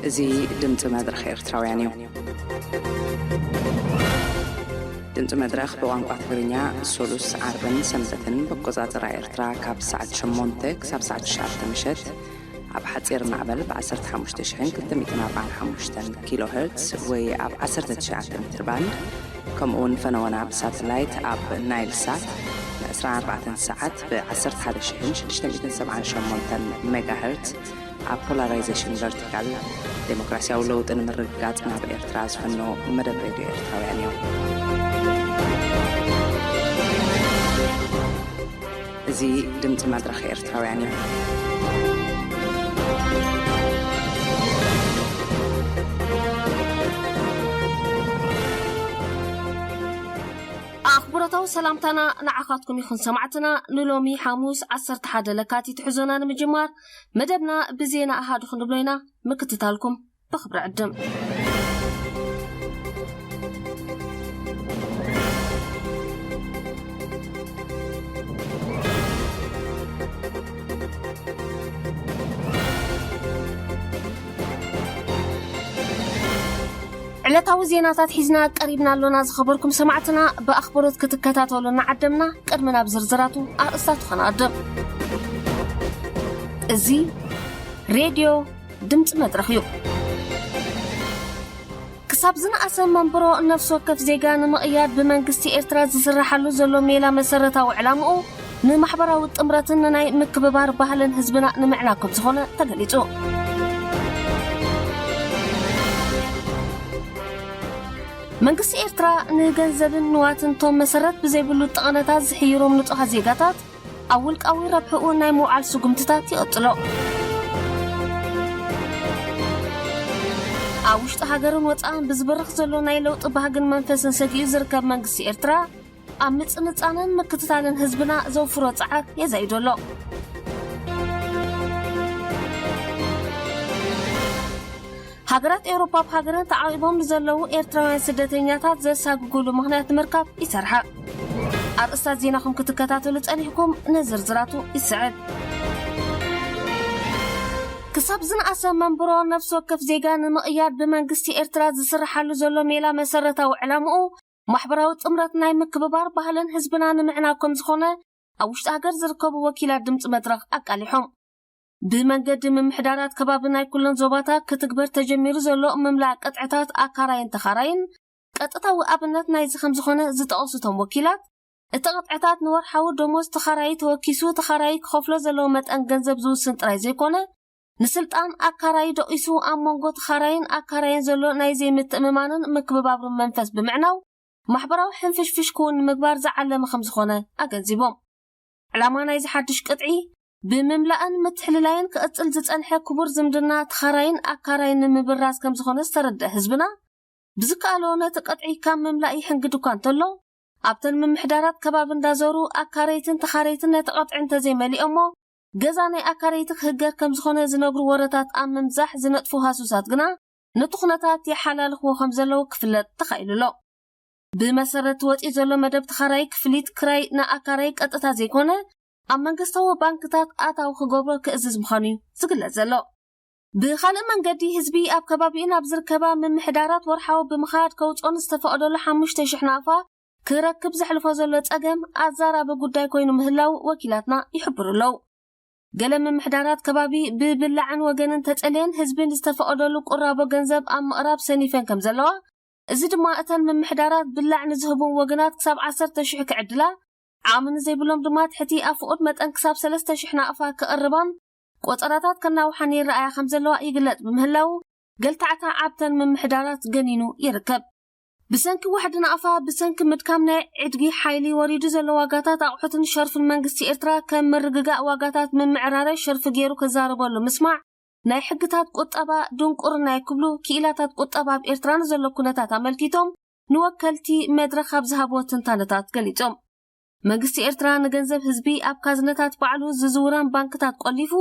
እዚ ድምፂ መድረኽ ኤርትራውያን እዩ። ድምፂ መድረኽ ብቋንቋ ትግርኛ ሶሉስ፣ ዓርብን ሰንበትን ብቆፃፅራ ኤርትራ ካብ ሰዓት ሸሞንተ ክሳብ ሰዓት ትሽዓተ ምሸት ኣብ ሓፂር ማዕበል ብ ዓሰርተ ሓሙሽተ ሽሕን ክልተ ሚእትን ኣርባዓን ሓሙሽተን ኪሎ ሄርትስ ወይ ኣብ ዓሰርተ ትሽዓተ ሜትር ባንድ፣ ከምኡ እውን ፈነወና ብሳተላይት ኣብ ናይል ሳት ን ዕስራን ኣርባዕተን ሰዓት ብ ዓሰርተ ሓደ ሽሕን ሽዱሽተ ሚእትን ሰብዓን ሸሞንተን ሜጋ ሄርትስ ኣብ ፖላራይዜሽን ቨርቲካል፣ ዴሞክራሲያዊ ለውጢ ንምርግጋጽ ናብ ኤርትራ ዝፍኖ መደብ ሬድዮ ኤርትራውያን እዩ። እዚ ድምጺ መድረኽ ኤርትራውያን እዩ። ኣኽብሮታዊ ሰላምታና ንዓኻትኩም ይኹን ሰማዕትና። ንሎሚ ሓሙስ ዓሰርተ ሓደ ለካቲት ትሕዞና ንምጅማር መደብና ብዜና ኣሃዱ ክንብሎ ኢና። ምክትታልኩም ብኽብሪ ዕድም። ዕለታዊ ዜናታት ሒዝና ቀሪብና ኣሎና። ዝኸበርኩም ሰማዕትና ብኣኽብሮት ክትከታተሉ እናዓደምና፣ ቅድሚ ናብ ዝርዝራቱ ኣርእስታት ክነቐድም። እዚ ሬድዮ ድምፂ መድረኽ እዩ። ክሳብ ዝነኣሰ መንብሮ ነፍሲ ወከፍ ዜጋ ንምቕያድ ብመንግስቲ ኤርትራ ዝስራሓሉ ዘሎ ሜላ መሰረታዊ ዕላምኡ ንማሕበራዊ ጥምረትን ንናይ ምክብባር ባህልን ህዝብና ንምዕናብ ከም ዝኾነ ተገሊጹ። መንግስቲ ኤርትራ ንገንዘብን ንዋትን ቶም መሰረት ብዘይብሉ ጠቐነታት ዝሕይሮም ንጹሃት ዜጋታት ኣብ ውልቃዊ ረብሕኡ ናይ ምውዓል ስጉምትታት ይቕጽሎ። ኣብ ውሽጢ ሃገርን ወጻእን ብዝበርኽ ዘሎ ናይ ለውጢ ባህግን መንፈስን ሰጊኡ ዝርከብ መንግስቲ ኤርትራ፣ ኣብ ምጽንጻንን ምክትታልን ህዝብና ዘውፍሮ ጸዓት የዛይዶ ኣሎ። ሃገራት ኤውሮፓ ኣብ ሃገረን ተዓቂቦም ንዘለዉ ኤርትራውያን ስደተኛታት ዘሳግጉሉ ምኽንያት ንምርካብ ይሰርሓ። ኣርእስታት ዜናኹም ክትከታተሉ ጸኒሕኩም፣ ንዝርዝራቱ ይስዕብ። ክሳብ ዝነኣሰ መንብሮ ነፍሲ ወከፍ ዜጋ ንምቕያድ ብመንግስቲ ኤርትራ ዝስርሓሉ ዘሎ ሜላ መሰረታዊ ዕላምኡ ማሕበራዊ ጥምረት ናይ ምክብባር ባህልን ህዝብና ንምዕናብ ከም ዝኾነ ኣብ ውሽጢ ሃገር ዝርከቡ ወኪላት ድምፂ መድረኽ ኣቃሊሖም። ብመንገዲ ምምሕዳራት ከባቢ ናይ ኩለን ዞባታት ክትግበር ተጀሚሩ ዘሎ ምምላእ ቅጥዕታት ኣካራይን ተኻራይን ቀጥታዊ ኣብነት ናይዚ ከም ዝኾነ ዝጠቐሱ እቶም ወኪላት፣ እቲ ቅጥዕታት ንወርሓዊ ደሞዝ ተኻራዪ ተወኪሱ፣ ተኻራዪ ክኸፍሎ ዘለዎ መጠን ገንዘብ ዝውስን ጥራይ ዘይኮነ፣ ንስልጣን ኣካራዪ ደቂሱ፣ ኣብ መንጎ ተኻራይን ኣካራይን ዘሎ ናይ ዘይምትእምማንን ምክብባርን መንፈስ ብምዕናው፣ ማሕበራዊ ሕንፍሽፍሽ ክውን ንምግባር ዝዓለመ ከም ዝኾነ ኣገንዚቦም። ዕላማ ናይዚ ሓድሽ ቅጥዒ፣ ብምምላእን ምትሕልላይን ክቕጽል ዝጸንሐ ክቡር ዝምድና ተኻራይን ኣካራይን ንምብራዝ ከም ዝኾነ ዝተረድአ ህዝብና፣ ብዝከኣሎ ነቲ ቅጥዒ ካብ ምምላእ ይሕንግድ እኳ እንተሎ፣ ኣብተን ምምሕዳራት ከባቢ እንዳዞሩ ኣካረይትን ተኻረይትን ነቲ ቅጥዒ እንተዘይመሊኦሞ፣ ገዛ ናይ ኣካረይቲ ክህገር ከም ዝኾነ ዝነግሩ ወረታት ኣብ ምምዛሕ ዝነጥፉ ሃሱሳት ግና፣ ነቲ ኩነታት የሓላልኽዎ ከም ዘለዉ ክፍለጥ ተኻኢሉ ኣሎ። ብመሰረት ወፂኡ ዘሎ መደብ ተኻራይ ክፍሊት ክራይ ንኣካራይ ቀጥታ ዘይኮነ፣ ኣብ መንግስታዊ ባንክታት ኣታዊ ክገብሮ ክእዝዝ ምዃኑ እዩ ዝግለጽ ዘሎ። ብኻልእ መንገዲ፣ ህዝቢ ኣብ ከባቢኡ ናብ ዝርከባ ምምሕዳራት ወርሓዊ ብምኻድ ከውፅኦን ዝተፈቐደሉ ሓሙሽተ ሽሕ ናቕፋ ክረክብ ዘሕልፎ ዘሎ ጸገም ኣዛራቢ ጉዳይ ኮይኑ ምህላው ወኪላትና ይሕብሩ ኣለዉ። ገለ ምምሕዳራት ከባቢ ብብላዕን ወገንን ተጸልየን ህዝቢ ንዝተፈቐደሉ ቁራቦ ገንዘብ ኣብ ምቕራብ ሰኒፈን ከም ዘለዋ፣ እዚ ድማ እተን ምምሕዳራት ብላዕ ንዝህቡን ወገናት ክሳብ ዓሰርተ ሽሕ ክዕድላ፣ ዓቕሚ ንዘይብሎም ድማ ትሕቲ ኣፍቑድ መጠን ክሳብ ሰለስተ ሽሕ ናቕፋ ክቕርባን ቆጸራታት ከናውሓን ይረኣያ ከም ዘለዋ ይግለጽ ብምህላው፣ ገልታዕታ ኣብተን ምምሕዳራት ገኒኑ ይርከብ። ብሰንኪ ዋሕዲ ናቕፋ፣ ብሰንኪ ምድካም ናይ ዕድጊ ሓይሊ ወሪዱ ዘሎ ዋጋታት ኣቑሑትን ሸርፍን መንግስቲ ኤርትራ ከም ምርግጋእ ዋጋታት ምምዕራረ ሸርፊ ገይሩ ክዛረበሉ ምስማዕ፣ ናይ ሕግታት ቁጠባ ድንቁርና እዩ ክብሉ ክኢላታት ቁጠባ ኣብ ኤርትራ ንዘሎ ኩነታት ኣመልኪቶም ንወከልቲ መድረኽ ኣብ ዝሃብዎ ትንታነታት ገሊጾም። መንግስቲ ኤርትራ ንገንዘብ ህዝቢ ኣብ ካዝነታት ባዕሉ ዝዝውራን ባንክታት ቆሊፉ፣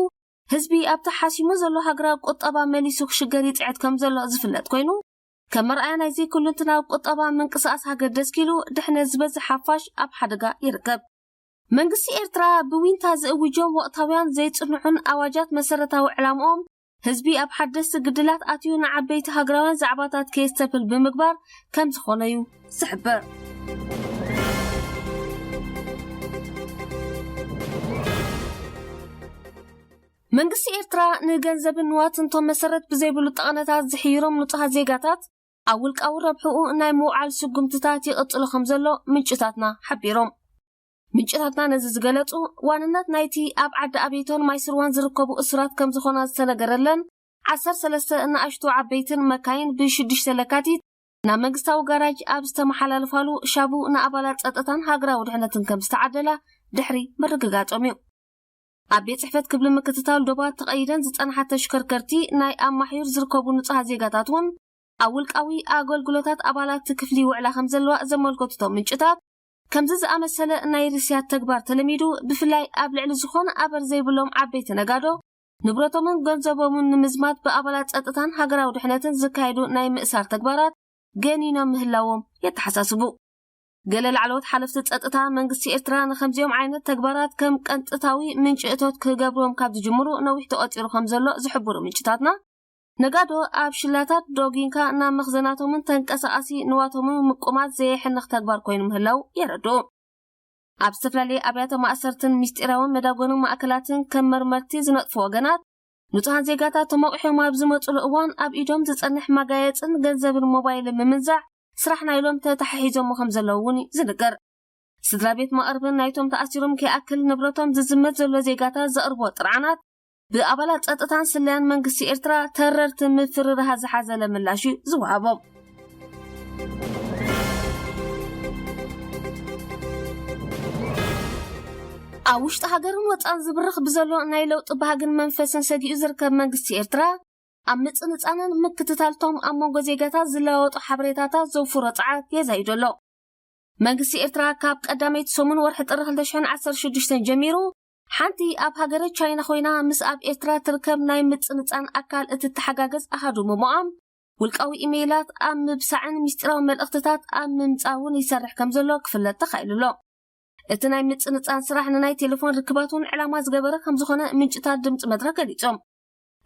ህዝቢ ኣብቲ ሓሲሙ ዘሎ ሃገራዊ ቁጠባ መሊሱ ክሽገር ይጽዕት ከም ዘሎ ዝፍለጥ ኮይኑ፣ ከም መርኣያ ናይዚ ኩሉንትናዊ ቁጠባ ምንቅስቓስ ሃገር ደስኪሉ ድሕነት ዝበዝሕ ሓፋሽ ኣብ ሓደጋ ይርከብ። መንግስቲ ኤርትራ ብዊንታ ዝእውጆም ወቕታውያን ዘይጽንዑን ኣዋጃት መሰረታዊ ዕላምኦም ህዝቢ ኣብ ሓደስቲ ግድላት ኣትዩ ንዓበይቲ ሃገራውያን ዛዕባታት ከየስተብህል ብምግባር ከም ዝኾነ እዩ ዝሕበር። መንግስቲ ኤርትራ ንገንዘብን ንዋትን ቶም መሰረት ብዘይብሉ ጠቐነታት ዝሕይሮም ንጹሃት ዜጋታት ኣብ ውልቃዊ ረብሕኡ ናይ ምውዓል ስጉምትታት ይቕጽሎ ከም ዘሎ ምንጭታትና ሓቢሮም። ምንጭታትና ነዚ ዝገለጹ፣ ዋንነት ናይቲ ኣብ ዓዲ ኣቤቶን ማይ ስርዋን ዝርከቡ እሱራት ከም ዝኾና ዝተነገረለን ዓሰርተ ሰለስተ ንኣሽቱ ዓበይትን መካይን ብሽዱሽተ ለካቲት ናብ መንግስታዊ ጋራጅ ኣብ ዝተመሓላለፋሉ ሻቡ ንኣባላት ጸጥታን ሃገራዊ ድሕነትን ከም ዝተዓደላ ድሕሪ ምርግጋጾም እዩ። ኣብ ቤት ጽሕፈት ክፍሊ ምክትታል ዶባት ተቐይደን ዝጸንሓ ተሽከርከርቲ ናይ ኣብ ማሕዩር ዝርከቡ ንጹሃት ዜጋታት እውን ኣብ ውልቃዊ ኣገልግሎታት ኣባላት ክፍሊ ይውዕላ ከም ዘለዋ ዘመልከቱ እቶም ምንጭታት፣ ከምዚ ዝኣመሰለ ናይ ርስያት ተግባር ተለሚዱ፣ ብፍላይ ኣብ ልዕሊ ዝኾነ ኣበር ዘይብሎም ዓበይቲ ነጋዶ ንብረቶምን ገንዘቦምን ንምዝማት ብኣባላት ጸጥታን ሃገራዊ ድሕነትን ዝካየዱ ናይ ምእሳር ተግባራት ገኒኖም ምህላዎም የተሓሳስቡ። ገለ ላዕለዎት ሓለፍቲ ጸጥታ መንግስቲ ኤርትራ ንከምዚኦም ዓይነት ተግባራት ከም ቀንጥታዊ ምንጪ እቶት ክገብርዎም ካብ ዝጅምሩ ነዊሕ ተቖጺሩ ከም ዘሎ ዝሕብሩ ምንጭታትና፣ ነጋዶ ኣብ ሽላታት ዶጊንካ ናብ መኽዘናቶምን ተንቀሳቓሲ ንዋቶምን ምቁማት ዘየሕንኽ ተግባር ኮይኑ ምህላው የረድኡ። ኣብ ዝተፈላለየ ኣብያተ ማእሰርትን ምስጢራውን መዳጎኒ ማእከላትን ከም መርመርቲ ዝነጥፉ ወገናት፣ ንጹሃን ዜጋታት ተመቑሖም ኣብ ዝመጹሉ እዋን ኣብ ኢዶም ዝጸንሕ መጋየጽን ገንዘብን ሞባይልን ብምንዛዕ ስራሕ ናይሎም ተተሓሒዞሞ ከም ዘለዉ እውን እዩ ዝንገር። ስድራ ቤት መቐርብን ናይቶም ተኣሲሮም ከይኣክል ንብረቶም ዝዝመት ዘሎ ዜጋታት ዘቕርቦ ጥርዓናት ብኣባላት ጸጥታን ስለያን መንግስቲ ኤርትራ ተረርቲ ምፍርራሃ ዝሓዘለ ምላሽ እዩ ዝወሃቦም። ኣብ ውሽጢ ሃገርን ወጻን ዝብርኽ ብዘሎ ናይ ለውጢ ባህግን መንፈስን ሰጊኡ ዝርከብ መንግስቲ ኤርትራ፣ ኣብ ምጽንጻንን ምክትታልቶም ኣብ መንጎ ዜጋታት ዝለዋወጡ ሓበሬታታት ዘውፍሮ ጸዓት የዛይዶ ኣሎ። መንግስቲ ኤርትራ ካብ ቀዳመይቲ ሰሙን ወርሒ ጥሪ ክልተ ሽሕን ዓሰርተ ሽዱሽተን ጀሚሩ፣ ሓንቲ ኣብ ሃገረ ቻይና ኮይና ምስ ኣብ ኤርትራ ትርከብ ናይ ምጽንጻን ኣካል እትተሓጋገዝ ኣሃዱ ምምቋም፣ ውልቃዊ ኢሜይላት ኣብ ምብሳዕን ምስጢራዊ መልእኽትታት ኣብ ምምጻውን ይሰርሕ ከም ዘሎ ክፍለጥ ተኻኢሉ ኣሎ። እቲ ናይ ምጽንጻን ስራሕ ንናይ ቴሌፎን ርክባት እውን ዕላማ ዝገበረ ከም ዝኾነ ምንጭታት ድምጺ መድረኽ ገሊጾም።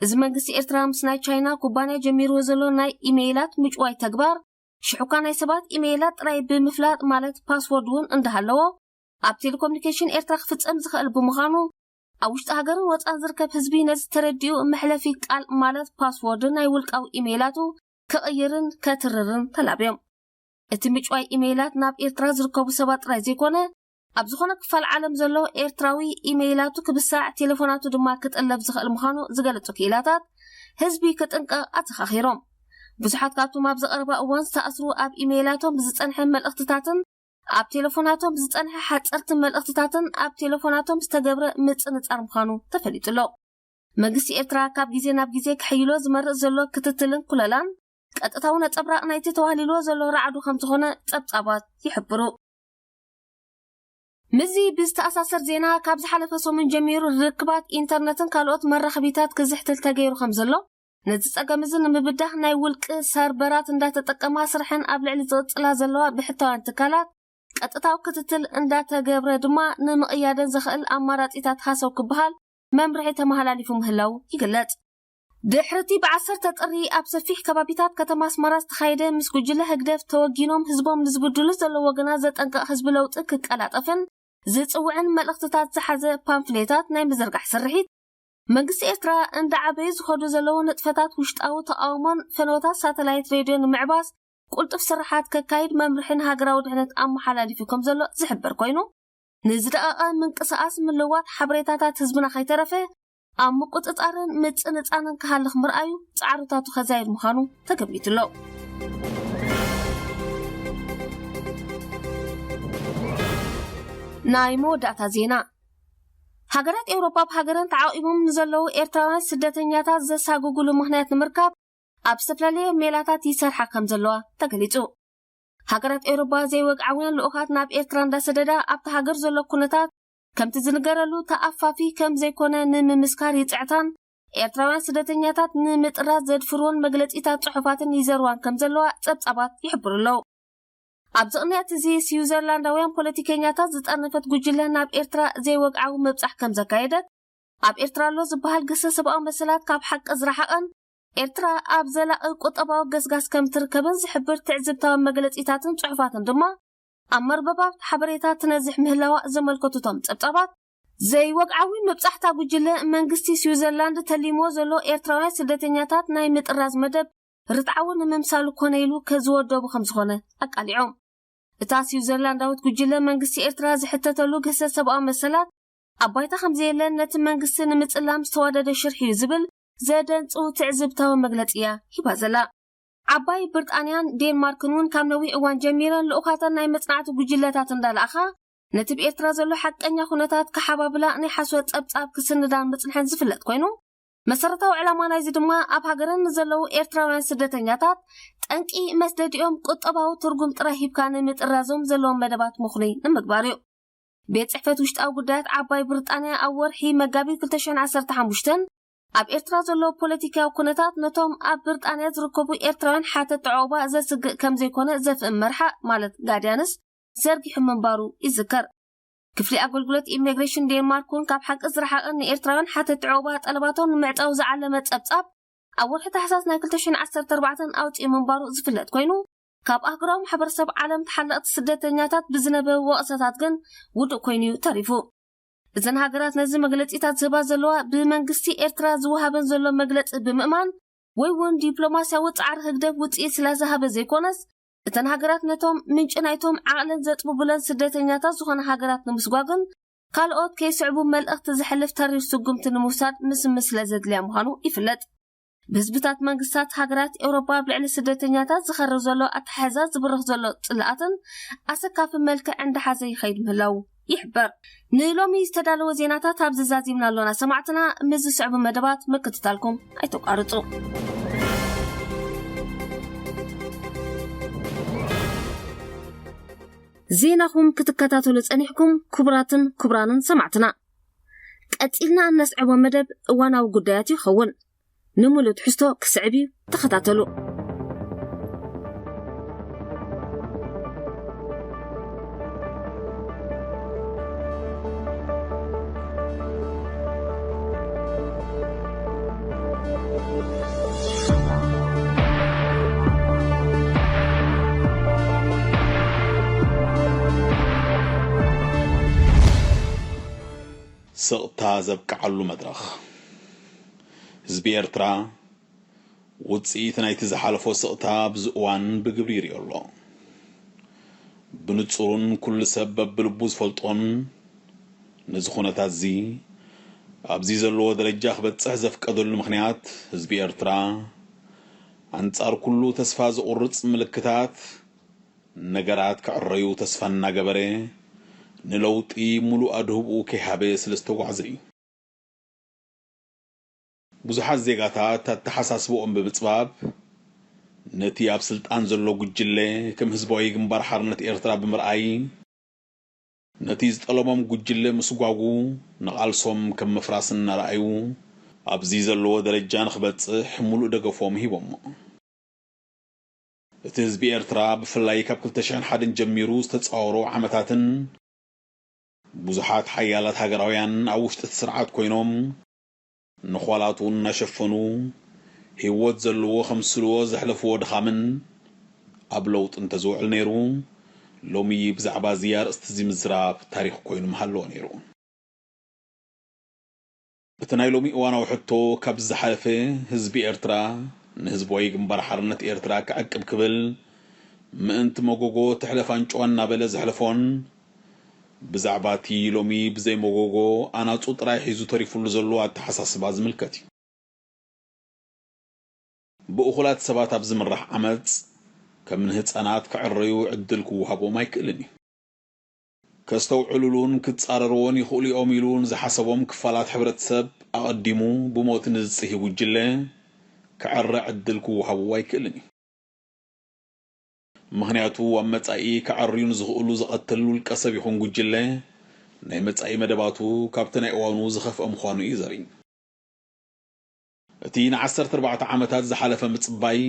እዚ መንግስቲ ኤርትራ ምስ ናይ ቻይና ኩባንያ ጀሚርዎ ዘሎ ናይ ኢሜይላት ምጭዋይ ተግባር፣ ሽሕኳ ናይ ሰባት ኢሜይላት ጥራይ ብምፍላጥ፣ ማለት ፓስወርድ እውን እንዳሃለዎ፣ ኣብ ቴሌኮሙኒኬሽን ኤርትራ ክፍጸም ዝኽእል ብምዃኑ፣ ኣብ ውሽጢ ሃገርን ወጻን ዝርከብ ህዝቢ ነዚ ተረዲኡ መሕለፊ ቃል፣ ማለት ፓስወርድ ናይ ውልቃዊ ኢሜይላቱ ክቕይርን ከትርርን ተላብዮም። እቲ ምጭዋይ ኢሜይላት ናብ ኤርትራ ዝርከቡ ሰባት ጥራይ ዘይኮነ፣ ኣብ ዝኾነ ክፋል ዓለም ዘሎ ኤርትራዊ ኢሜይላቱ ክብሳዕ፣ ቴሌፎናቱ ድማ ክጥለብ ዝኽእል ምዃኑ ዝገለጹ ክኢላታት፣ ህዝቢ ክጥንቀቕ ኣዘኻኺሮም። ብዙሓት ካብቶም ኣብዚ ቀረባ እዋን ዝተኣስሩ ኣብ ኢሜይላቶም ብዝጸንሐ መልእኽትታትን ኣብ ቴሌፎናቶም ብዝጸንሐ ሓጸርቲ መልእኽትታትን ኣብ ቴሌፎናቶም ዝተገብረ ምጽንጻር ምዃኑ ተፈሊጡ ኣሎ። መንግስቲ ኤርትራ ካብ ግዜ ናብ ግዜ ክሕይሎ ዝመርጽ ዘሎ ክትትልን ኩለላን ቀጥታዊ ነጸብራቕ ናይቲ ተዋህሊልዎ ዘሎ ራዕዱ ከም ዝኾነ ጸብጻባት ይሕብሩ። ምስዚ ብዝተኣሳሰር ዜና፣ ካብ ዝሓለፈ ሰሙን ጀሚሩ ርክባት ኢንተርነትን ካልኦት መራኸቢታት ክዝሕትል ተገይሩ ከም ዘሎ፣ ነዚ ጸገም እዚ ንምብዳህ ናይ ውልቂ ሰርበራት እንዳተጠቀማ ስርሐን ኣብ ልዕሊ ዝቕጽላ ዘለዋ ብሕታውያን ትካላት ቀጥታዊ ክትትል እንዳተገብረ ድማ ንምቕያደን ዘኽእል ኣማራጺታት ሃሰው ክበሃል መምርሒ ተመሃላሊፉ ምህላው ይግለጽ። ድሕርቲ ብዓሰርተ ጥሪ ኣብ ሰፊሕ ከባቢታት ከተማ ኣስመራ ዝተኻየደ ምስ ጉጅለ ህግደፍ ተወጊኖም ህዝቦም ንዝብድሉ ዘለዉ ወገናት ዘጠንቀቕ ህዝቢ ለውጢ ክቀላጠፍን ዝጽውዕን መልእኽትታት ዝሓዘ ፓምፍሌታት ናይ ምዝርጋሕ ስርሒት፣ መንግስቲ ኤርትራ እንዳዓበዩ ዝኸዱ ዘለዉ ንጥፈታት ውሽጣዊ ተቓውሞን ፈነወታት ሳተላይት ሬድዮ ንምዕባስ ቁልጡፍ ስርሓት ከካይድ መምርሒ ንሃገራዊ ድሕነት ኣመሓላሊፉ ከም ዘሎ ዝሕበር ኮይኑ፣ ንዝደቐቐ ምንቅስቓስ ምልዋጥ ሓበሬታታት ህዝብና ከይተረፈ ኣብ ምቁጽጻርን ምጽንጻንን ክሃልኽ ምርኣዩ ጻዕርታቱ ከዛይድ ምዃኑ ተገሚቱ ኣሎ። ናይ መወዳእታ ዜና። ሃገራት ኤውሮጳ ኣብ ሃገረን ተዓቂቦም ንዘለዉ ኤርትራውያን ስደተኛታት ዘሳግጉሉ ምኽንያት ንምርካብ ኣብ ዝተፈላለየ ሜላታት ይሰርሓ ከም ዘለዋ ተገሊጹ። ሃገራት ኤውሮጳ ዘይወግዓውያን ልኡኻት ናብ ኤርትራ እንዳሰደዳ ኣብቲ ሃገር ዘሎ ኩነታት ከምቲ ዝንገረሉ ተኣፋፊ ከም ዘይኮነ ንምምስካር ይጽዕታን ኤርትራውያን ስደተኛታት ንምጥራዝ ዘድፍርዎን መግለጺታት ጽሑፋትን ይዘርዋን ከም ዘለዋ ጸብጻባት ይሕብሩ ኣለዉ። ኣብዚ ቅንያት እዚ ስዊዘርላንዳውያን ፖለቲከኛታት ዝጠርነፈት ጉጅለ ናብ ኤርትራ ዘይወግዓዊ ምብጻሕ ከም ዘካየደት፣ ኣብ ኤርትራ ኣሎ ዝበሃል ግህሰት ሰብኣዊ መሰላት ካብ ሓቂ ዝረሓቐን ኤርትራ ኣብ ዘላቒ ቁጠባዊ ገስጋስ ከም ትርከብን ዝሕብር ትዕዝብታዊ መግለጺታትን ጽሑፋትን ድማ ኣብ መርበባት ሓበሬታ ትነዝሕ ምህላዋ ዘመልከቱ እቶም ጸብጻባት፣ ዘይወግዓዊ ምብጻሕታ ጉጅለ መንግስቲ ስዊዘርላንድ ተሊምዎ ዘሎ ኤርትራውያን ስደተኛታት ናይ ምጥራዝ መደብ ርትዓዊ ንምምሳሉ ኮነ ኢሉ ከዝወደቡ ከም ዝኾነ ኣቃሊዖም። እታ ስዊዘርላንዳዊት ጉጅለ መንግስቲ ኤርትራ ዝሕተተሉ ግህሰት ሰብኣዊ መሰላት ኣብ ባይታ ከም ዘየለን ነቲ መንግስቲ ንምጽላም ዝተዋደደ ሽርሒ እዩ ዝብል ዘደንጽው ትዕዝብታዊ መግለጺ እያ ሂባ ዘላ። ዓባይ ብሪጣንያን ዴንማርክን እውን ካብ ነዊሕ እዋን ጀሚረን ልኡኻተን ናይ መጽናዕቲ ጉጅለታት እንዳለኣኻ ነቲ ብኤርትራ ዘሎ ሓቀኛ ኩነታት ክሓባብላ ናይ ሓሶት ጸብጻብ ክስንዳን ምጽንሐን ዝፍለጥ ኮይኑ፣ መሰረታዊ ዕላማ ናይዚ ድማ ኣብ ሃገረን ንዘለዉ ኤርትራውያን ስደተኛታት ጠንቂ መስደዲኦም ቁጠባዊ ትርጉም ጥራይ ሂብካ ንምጥራዞም ዘለዎም መደባት ምኽኑይ ንምግባር እዩ። ቤት ጽሕፈት ውሽጣዊ ጉዳያት ዓባይ ብሪጣንያ ኣብ ወርሒ መጋቢት ክልተ ሽሕን ዓሰርተ ሓሙሽተን ኣብ ኤርትራ ዘሎ ፖለቲካዊ ኩነታት ነቶም ኣብ ብሪጣንያ ዝርከቡ ኤርትራውያን ሓተት ዑቕባ ዘስግእ ከም ዘይኮነ ዘፍእም መርሓ ማለት ጋድያንስ ዘርጊሑ ምንባሩ ይዝከር። ክፍሊ ኣገልግሎት ኢሚግሬሽን ዴንማርክ እውን ካብ ሓቂ ዝረሓቐን ንኤርትራውያን ሓተት ዑቕባ ጠለባቶም ንምዕጻው ዝዓለመ ጸብጻብ ኣብ ወርሒ ታሕሳስ ናይ ክልተ ሽሕን ዓሰርተ ኣርባዕተን ኣውጺኡ ምንባሩ ዝፍለጥ ኮይኑ፣ ካብ ኣህጉራዊ ማሕበረሰብ ዓለም ተሓለቕቲ ስደተኛታት ብዝነበሩ ወቐሳታት ግን ውዱእ ኮይኑ እዩ ተሪፉ። እዘን ሃገራት ነዚ መግለጺታት ዝህባ ዘለዋ ብመንግስቲ ኤርትራ ዝወሃበን ዘሎ መግለጺ ብምእማን ወይ እውን ዲፕሎማስያዊ ጻዕሪ ህግደፍ ውጽኢት ስለ ዝሃበ ዘይኮነስ፣ እተን ሃገራት ነቶም ምንጪ ናይቶም ዓቕለን ዘጥብቡለን ስደተኛታት ዝኾነ ሃገራት ንምስጓግን ካልኦት ከይስዕቡ መልእኽቲ ዘሕልፍ ተሪር ስጉምቲ ንምውሳድ ምስምስ ስለ ዘድልያ ምዃኑ ይፍለጥ። ብህዝብታት መንግስታት ሃገራት ኤውሮጳ ኣብ ልዕሊ ስደተኛታት ዝኸርር ዘሎ ኣተሓሕዛ ዝብርኽ ዘሎ ጽልኣትን ኣሰካፊ መልክዕ እንዳሓዘ ይኸይድ ምህላው ይሕበር። ንሎሚ ዝተዳለወ ዜናታት ኣብዚ ዛዚምና ኣሎና። ሰማዕትና፣ ምስ ዝስዕቡ መደባት ምክትታልኩም ኣይተቋርጹ። ዜናኹም ክትከታተሉ ጸኒሕኩም ክቡራትን ክቡራንን ሰማዕትና፣ ቀጺልና እነስዕቦ መደብ እዋናዊ ጉዳያት ይኸውን። ንምሉእ ትሕዝቶ ክስዕብ እዩ፣ ተኸታተሉ። ስቕታ ዘብቅዓሉ መድረኽ። ህዝቢ ኤርትራ ውጽኢት ናይቲ ዝሓለፎ ስቕታ ኣብዚ እዋን ብግብሪ ይርእዮ ኣሎ። ብንጹርን ኩሉ ሰብ በብልቡ ዝፈልጦን፣ ነዚ ኩነታት እዚ ኣብዚ ዘለዎ ደረጃ ክበጽሕ ዘፍቀደሉ ምኽንያት፣ ህዝቢ ኤርትራ ኣንጻር ኩሉ ተስፋ ዘቑርጽ ምልክታት፣ ነገራት ክዕረዩ ተስፋ እናገበረ፣ ንለውጢ ሙሉእ ኣድህብኡ ከይሃበ ስለ ዝተጓዕዘ እዩ። ብዙሓት ዜጋታት ኣተሓሳስብኦም ብምጽባብ፣ ነቲ ኣብ ስልጣን ዘሎ ጉጅለ ከም ህዝባዊ ግንባር ሓርነት ኤርትራ ብምርኣይ፣ ነቲ ዝጠለሞም ጉጅለ ምስጓጉ ንቓልሶም ከም ምፍራስ እናረኣዩ፣ ኣብዚ ዘለዎ ደረጃ ንኽበጽሕ ሙሉእ ደገፎም ሂቦሞ። እቲ ህዝቢ ኤርትራ ብፍላይ ካብ ክልተ ሽሕን ሓደን ጀሚሩ ዝተጻወሮ ዓመታትን ብዙሓት ሓያላት ሃገራውያን ኣብ ውሽጢ እቲ ስርዓት ኮይኖም ንዃላቱ እናሸፈኑ ህይወት ዘለዎ ከምስልዎ ዘሕለፍዎ ድኻምን ኣብ ለውጢ እንተዝውዕል ነይሩ፣ ሎሚ ብዛዕባ እዚ ኣርእስቲ እዚ ምዝራብ ታሪኽ ኮይኑ ምሃለዎ ነይሩ። እቲ ናይ ሎሚ እዋናዊ ሕቶ፣ ካብዚ ዝሓለፈ ህዝቢ ኤርትራ ንህዝባዊ ግንባር ሓርነት ኤርትራ ክዕቅብ ክብል ምእንቲ መጎጎ ትሕለፍ ኣንጭዋ እናበለ ዘሕለፎን፣ ብዛዕባ እቲ ሎሚ ብዘይ መጎጎ ኣናጹ ጥራይ ሒዙ ተሪፉሉ ዘሎ ኣተሓሳስባ ዝምልከት እዩ። ብእኹላት ሰባት ኣብ ዝምራሕ ዓመጽ፣ ከም ንህጻናት ክዕረዩ ዕድል ክወሃቦም ኣይክእልን እዩ። ከስተውዕሉሉን ክጻረርዎን ይኽእሉ እዮም ኢሉ ንዝሓሰቦም ክፋላት ሕብረተሰብ ኣቐዲሙ ብሞት ንዝጽሂ ጉጅለ ክዕረ ዕድል ክወሃብዎ ኣይክእልን እዩ። ምኽንያቱ ኣብ መጻኢ ክዕርዩ ንዝኽእሉ ዝቐትል ውልቀ ሰብ ይኹን ጉጅለ ናይ መጻኢ መደባቱ ካብቲ ናይ እዋኑ ዝኸፍአ ምዃኑ እዩ ዘርኢ። እቲ ንዓሰርተ ኣርባዕተ ዓመታት ዝሓለፈ ምጽባይ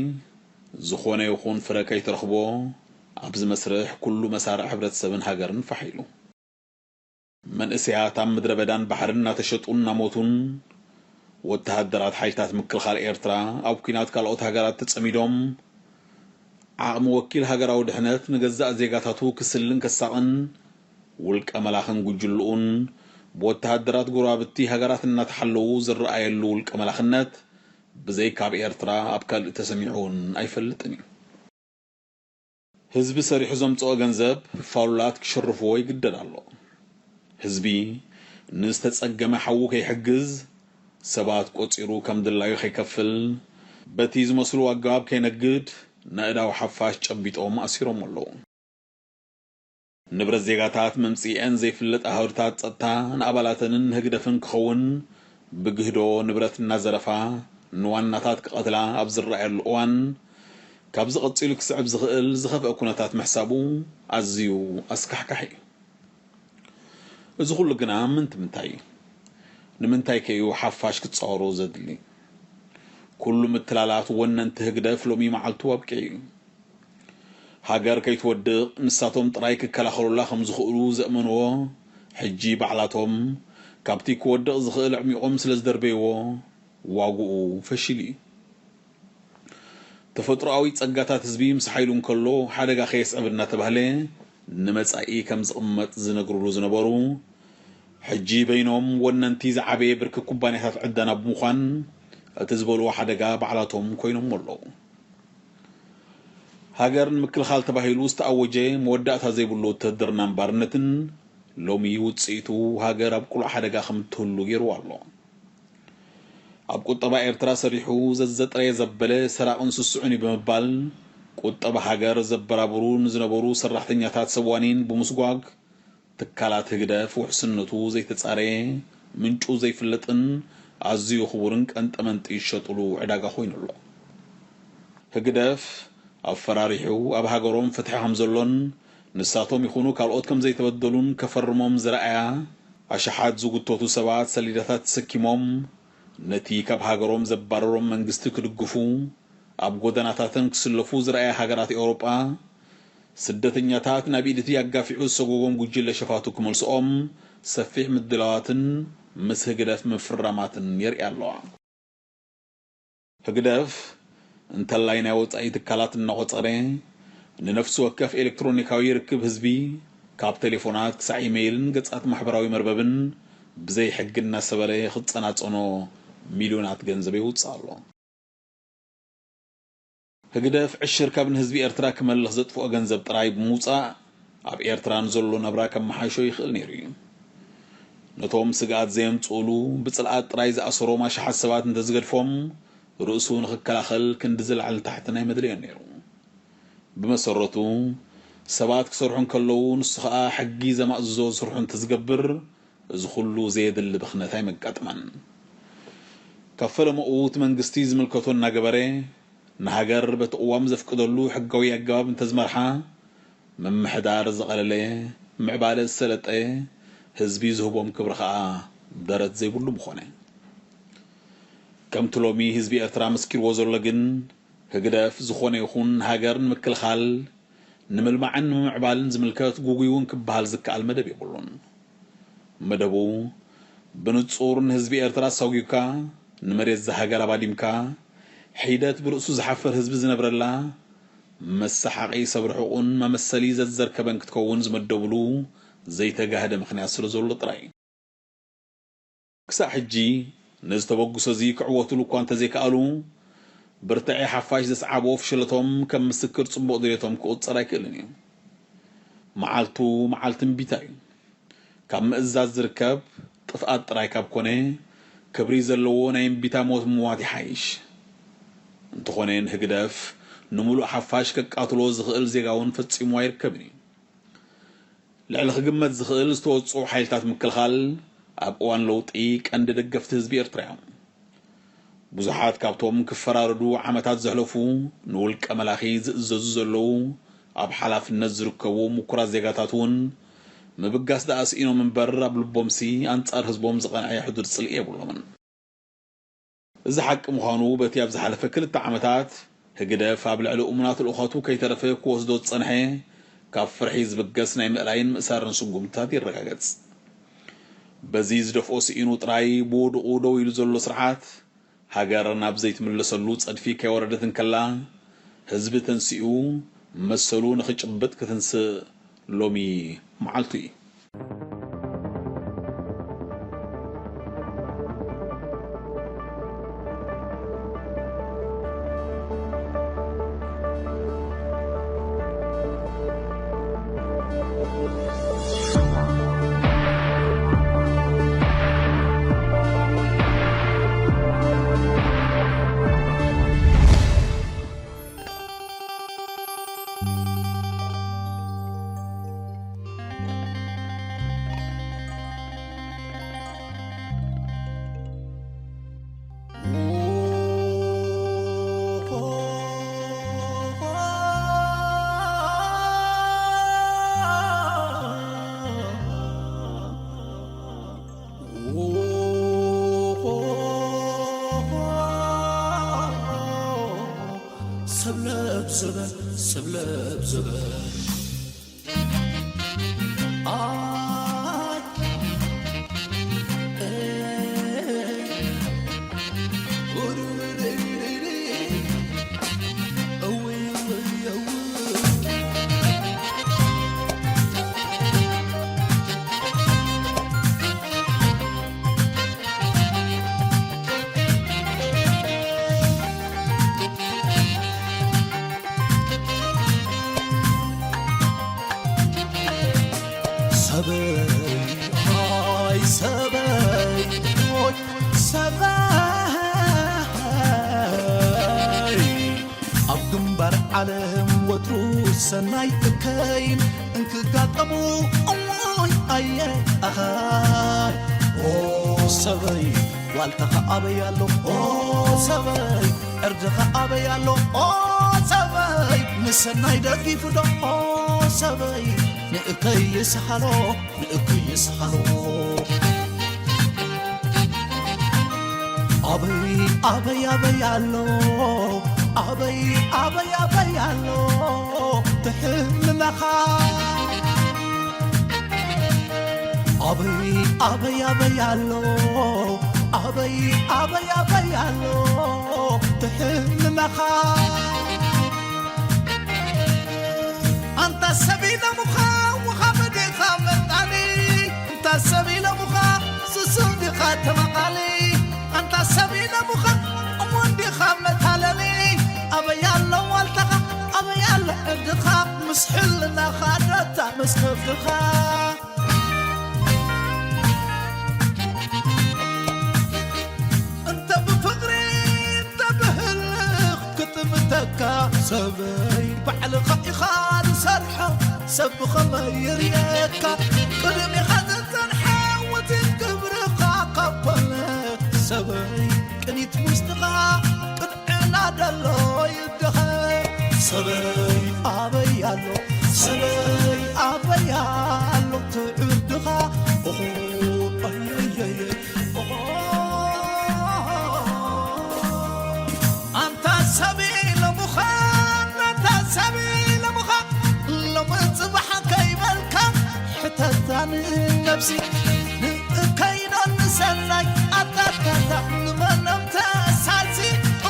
ዝኾነ ይኹን ፍረ ከይትረኽቦ ኣብዚ መስርሕ ኩሉ መሳርዕ ሕብረተሰብን ሃገርን ፋሕ ኢሉ። መንእሰያት ኣብ ምድረ በዳን ባሕርን እናተሸጡን እናሞቱን፣ ወተሃደራት ሓይልታት ምክልኻል ኤርትራ ኣብ ኲናት ካልኦት ሃገራት ተጸሚዶም፣ ዓቕሚ ወኪል ሃገራዊ ድሕነት ንገዛእ ዜጋታቱ ክስልን ከሳቕን፣ ውልቀ መላኽን ጉጅልኡን ብወተሃደራት ጎረባብቲ ሃገራት እናተሓለዉ ዝረኣየሉ ውልቀ መላኽነት፣ ብዘይ ካብ ኤርትራ ኣብ ካልእ ተሰሚዑ እውን ኣይፈልጥን እዩ። ህዝቢ ሰሪሑ ዘምጽኦ ገንዘብ ፋሉላት ክሽርፍዎ ይግደድ ኣሎ። ህዝቢ ንዝተጸገመ ሓዉ ከይሕግዝ፣ ሰባት ቆጺሩ ከም ድላዩ ከይከፍል፣ በቲ ዝመስሉ ኣገባብ ከይነግድ፣ ነእዳው ሓፋሽ ጨቢጦም ኣሲሮም ኣለዉ። ንብረት ዜጋታት መምጽኢአን ዘይፍለጥ ኣህርታት ጸጥታ ንኣባላተንን ንህግደፍን ክኸውን ብግህዶ ንብረት እናዘረፋ ንዋናታት ክቐትላ ኣብ ዝረኣየሉ እዋን፣ ካብዚ ቀጺሉ ክስዕብ ዝኽእል ዝኸፍአ ኩነታት ምሕሳቡ ኣዝዩ ኣስካሕካሒ እዩ። እዚ ኩሉ ግና ምንቲ ምንታይ እዩ? ንምንታይ ከ እዩ ሓፋሽ ክጻወሮ ዘድሊ? ኩሉ ምትላላት ወነንቲ ህግደፍ ሎሚ መዓልቱ ኣብቂዑ እዩ። ሃገር ከይትወድቕ ንሳቶም ጥራይ ክከላኸሉላ ከም ዝኽእሉ ዘእመንዎ፣ ሕጂ ባዕላቶም ካብቲ ክወድቕ ዝኽእል ኣዕሚቖም ስለ ዝደርበይዎ፣ ዋግኡ ፈሺሉ እዩ። ተፈጥሮኣዊ ጸጋታት ህዝቢ ምስ ሓይሉ እንከሎ ሓደጋ ከየስዕብ እናተባህለ ንመጻኢ ከም ዝቕመጥ ዝነግሩሉ ዝነበሩ፣ ሕጂ በይኖም ወነንቲ ዝዓበየ ብርኪ ኩባንያታት ዕደና ብምዃን፣ እቲ ዝበልዎ ሓደጋ ባዕላቶም ኮይኖም ኣለዉ። ሃገር ንምክልኻል ተባሂሉ ዝተኣወጀ መወዳእታ ዘይብሉ ውትህድርናን ባርነትን፣ ሎሚ ውጽኢቱ ሃገር ኣብ ቅሉዕ ሓደጋ ከም እትህሉ ገይርዋ ኣሎ። ኣብ ቁጠባ ኤርትራ ሰሪሑ ዘዘጥረየ ዘበለ ሰራቕን ስሱዕን እዩ ብምባል፣ ቁጠባ ሃገር ዘበራብሩ ንዝነበሩ ሰራሕተኛታት ሰብ ዋኒን ብምስጓግ፣ ትካላት ህግደፍ ውሕስነቱ ዘይተጻረየ፣ ምንጩ ዘይፍለጥን ኣዝዩ ክቡርን ቀንጠመንጢ ዝሸጡሉ ዕዳጋ ኮይኑ ኣሎ። ህግደፍ ኣፈራሪሑ ኣብ ሃገሮም ፍትሒ ከም ዘሎን ንሳቶም ይኹኑ ካልኦት ከም ዘይተበደሉን ከፈርሞም ዝረኣያ ኣሽሓት ዝጉተቱ ሰባት ሰሌዳታት ተሰኪሞም ነቲ ካብ ሃገሮም ዘባረሮም መንግስቲ ክድግፉ ኣብ ጎደናታተን ክስለፉ ዝረኣያ ሃገራት ኤውሮጳ፣ ስደተኛታት ናብ ኢድ እቲ ኣጋፊዑ ዝሰጎጎም ጉጅለ ሸፋቱ ክመልስኦም ሰፊሕ ምድላዋትን ምስ ህግደፍ ምፍራማትን የርእያ ኣለዋ። ህግደፍ እንተላይ ናይ ወጻኢ ትካላት እናቖጸረ፣ ንነፍሲ ወከፍ ኤሌክትሮኒካዊ ርክብ ህዝቢ፣ ካብ ቴሌፎናት ክሳዕ ኢሜይልን ገጻት ማሕበራዊ መርበብን ብዘይ ሕጊ እናሰበረ ክጸናጸኖ ሚልዮናት ገንዘብ የውጽእ ኣሎ። ህግደፍ ዕሽር ካብ ንህዝቢ ኤርትራ ክመልኽ ዘጥፍኦ ገንዘብ ጥራይ ብምውጻእ፣ ኣብ ኤርትራ ንዘሎ ናብራ ከመሓይሾ ይኽእል ነይሩ እዩ። ነቶም ስግኣት ዘየምጽኡሉ ብጽልኣት ጥራይ ዝኣሰሮም ኣሽሓት ሰባት እንተዝገድፎም፣ ርእሱ ንኽከላኸል ክንዲ ዝላዕሊ ታሕቲ ናይ መድለዮን ነይሩ። ብመሰረቱ፣ ሰባት ክሰርሑ እንከለዉ፣ ንሱ ኸኣ ሕጊ ዘማእዝዞ ስርሑ እንተዝገብር፣ እዚ ኩሉ ዘየድሊ ብኽነት ኣይመጋጥመን። ካብ ፈለመኡ እቲ መንግስቲ ዝምልከቶ እናገበረ፣ ንሃገር በቲ ቅዋም ዘፍቅደሉ ሕጋዊ ኣገባብ እንተዝመርሓ፣ ምምሕዳር ዝቐለለ፣ ምዕባለ ዝሰለጠ፣ ህዝቢ ዝህቦም ክብሪ ኸኣ ደረት ዘይብሉ ምኾነ። ከምቲ ሎሚ ህዝቢ ኤርትራ መስኪርዎ ዘሎ ግን፣ ህግደፍ ዝኾነ ይኹን ሃገር ንምክልኻል፣ ንምልማዕን ንምምዕባልን ዝምልከት ጉጉይ እውን ክበሃል ዝከኣል መደብ የብሉን። መደቡ ብንጹር ንህዝቢ ኤርትራ ኣሳጒካ፣ ንመሬት እዛ ሃገር ኣባዲምካ፣ ሒደት ብርእሱ ዝሓፍር ህዝቢ ዝነብረላ፣ መሰሓቒ ሰብ ርሑቑን መመሰሊ ዘዘርከበን ክትከውን ዝመደብሉ ዘይተጋህደ ምኽንያት ስለ ዘሎ ጥራይ እዩ። ክሳዕ ሕጂ ነዚ ተበግሶ እዚ ክዕወትሉ እኳ እንተዘይከኣሉ፣ ብርትዒ ሓፋሽ ዘስዓቦ ፍሽለቶም ከም ምስክር ጽቡቕ ድሌቶም ክቑጸር ኣይክእልን እዩ። መዓልቱ መዓልቲ እምቢታ እዩ። ካብ ምእዛዝ ዝርከብ ጥፍኣት ጥራይ ካብ ኮነ፣ ክብሪ ዘለዎ ናይ እምቢታ ሞት ምሟት ይሓይሽ። እንተኾነ ንህግደፍ ንምሉእ ሓፋሽ ከቃትሎ ዝኽእል ዜጋ እውን ፈጺሙ ኣይርከብን እዩ። ልዕሊ ክግመት ዝኽእል ዝተወጽዑ ሓይልታት ምክልኻል ኣብ እዋን ለውጢ ቀንዲ ደገፍቲ ህዝቢ ኤርትራ እዮም። ብዙሓት ካብቶም ክፈራረዱ ዓመታት ዘሕለፉ ንውልቀ መላኺ ዝእዘዙ ዘለዉ ኣብ ሓላፍነት ዝርከቡ ምኩራት ዜጋታት እውን ምብጋስ ደኣ ስኢኖም እምበር ኣብ ልቦምሲ ኣንጻር ህዝቦም ዝቐንዐ ሕዱድ ጽልኢ የብሎምን። እዚ ሓቂ ምዃኑ በቲ ኣብ ዝሓለፈ ክልተ ዓመታት ህግደፍ ኣብ ልዕሊ እሙናት ልኡኻቱ ከይተረፈ ክወስዶ ዝጸንሐ ካብ ፍርሒ ዝብገስ ናይ ምእላይን ምእሳርን ስጉምትታት የረጋገጽ። በዚ ዝደፍኦ ስኢኑ ጥራይ ብወድቑ ደው ኢሉ ዘሎ ስርዓት፣ ሃገር ናብ ዘይትምለሰሉ ጸድፊ ከይወረደት እንከላ፣ ህዝቢ ተንሲኡ መሰሉ ንኽጭብጥ ክትንስእ ሎሚ መዓልቱ እዩ። ሰብለብ ሰበል፣ ሰብለብ ሰበል። ኣይ፣ ኤ፣ እውይ፣ እውይ፣ እውይ። ሰበይ፣ ኣይ ሰበይ፣ ኦይ ሰበይ። ኣብ ግንባር ዓለም ወትሩ ሰናይ እከይን እንክጋጠሙ እሞይ ኣየ ኣኻ። ኦ ሰበይ ዋልታኻ ኣበይ ኣሎ ኦ ሰበይ ዕርድኻ ኣበይ ኣሎ ኦ ሰበይ ንሰናይ ደጊፉ ዶ ኦ ሰበይ ንእከይ ይስሓሎ ንእከይ ይስሓሎ ኣበይ ኣበይ ኣበይ ኣሎ ኣበይ ኣበይ ኣበይ ኣሎ ትሕልናኻ ኣበይ ኣበይ ኣበይ ኣሎ ኣበይ ኣበይ ኣበይ ኣሎ ትሕልናኻ ኣንታ ሰብ ኢለሙኻ ወኻቢ ዲኻ መጣኒ ኣንታ ሰብ ኢለሙኻ ስሱም ዲኻ ተመቓሊ ኣንታ ሰብ ኢለሙኻ እሙን ዲኻ መታለሊ ኣበይ ኣሎ ዋልታኻ ኣበይ ኣሎ ዕርድኻ ምስ ሕልናኻ ደታ ምስ ከብድኻ እንተ ብፍቕሪ እንተ ብህልኽ ክጥምተካ ሰበይ ባዕልኻ ኢኻ ዝሰርሖ ሰብ ብኸመይ ይርየካ ቅድሚኻ ዝጸንሐ ውፅኢት ግብርኻ ካብ ኮነ ሰበይ ቅኒት ውስጥኻ ቅንዕና ደሎ ይደኸ ሰበይ ኣበይ ኣሎ ሰበይ ኣበይ ኣሎ ትዕድኻ ኦሆ ኣየየየ ኦሆ ኣንታ ሰብ ኢሎምኻ ኣንታ ሰብ ኢሎምኻ ሎሚ ጽባሕ ከይበልካ ሕተታ ንነብሲ ንእከይዶ ንሰናይ ኣታታታ ንመኖም ተሳሲ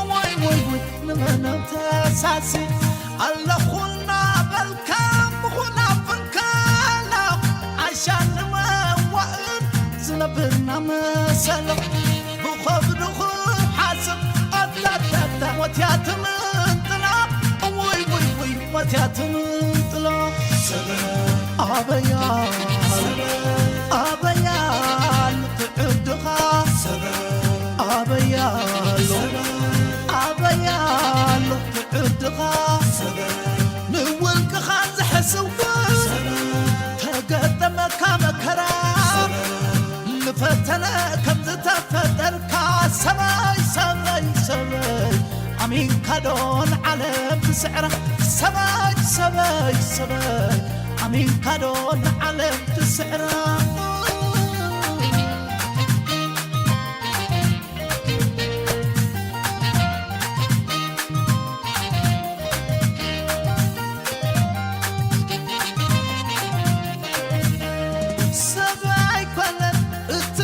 እወይ ወይ ወይ ንመኖም ተሳሲ ኣለኹ እናበልካ ምኹን ኣብልካላ ዓሻ ንመዋእል ዝነብር እናመሰሎ ብኸብዱ ክሓስብ ኣታታታ ሞትያ ትምንጥላ እወይ ወይ ወይ ሞትያ ትምንጥላ ኣበያ ኣበያ ትዕድኻ ኣበያ ኣሎ ኣበያ ኣሎ ትዕድኻ ንውልቅኻ ዝሕስው ተገጠመካ መከራ ንፈተነ ከም ዝተፈጠርካ ሰበይ ሰበይ ሰበይ ኣሚንካ ዶ ንዓለም ትስዕራ ሰበይ ሰበይ ሰበይ ኣሚንካ ዶ ንዓለም ትስዕራ ሰብ ኣይኮነን እቲ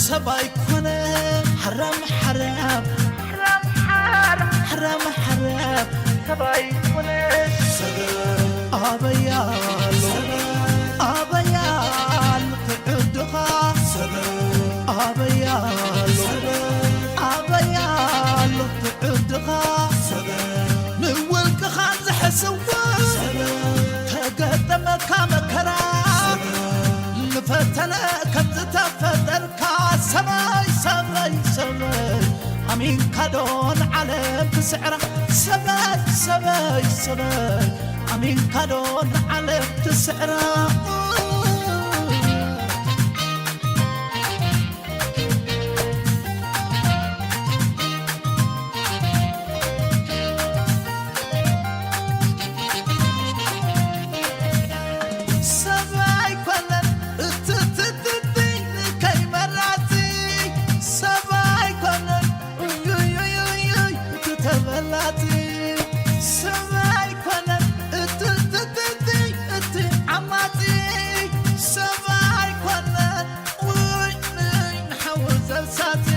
ሰብ ኣይኮነ ሓራም ሓራም ሓራም ሓራም ሓራም ሓራም ሰብ ኣይኮነ። ኣበያሉ ኣበያሉ ትዕድኻ ኣበያሉ ኣበያሉ ትዕድኻ ንውልቅኻ ዝሕስዋ ተገጠመካ መከራ ንፈተነ ከም ዝተፈጠርካ ሰበይ ሰበይ ሰበይ ኣሚንካ ዶ ንዓለም ትስዕራ ሰበይ ሰበይ ሰበይ ኣሚንካ ዶ ንዓለም ትስዕራ። ሰብ ኣይኮነን እትትትትይ ከይመራቲ ሰብ ኣይኮነን ኡዩዩዩዩይ እቲ ተበላቲ ሰብ ኣይኮነን እትትትትይ እቲ ዓማቲ ሰብ ኣይኮነን ውይ ንሓዊ ዘሳቲ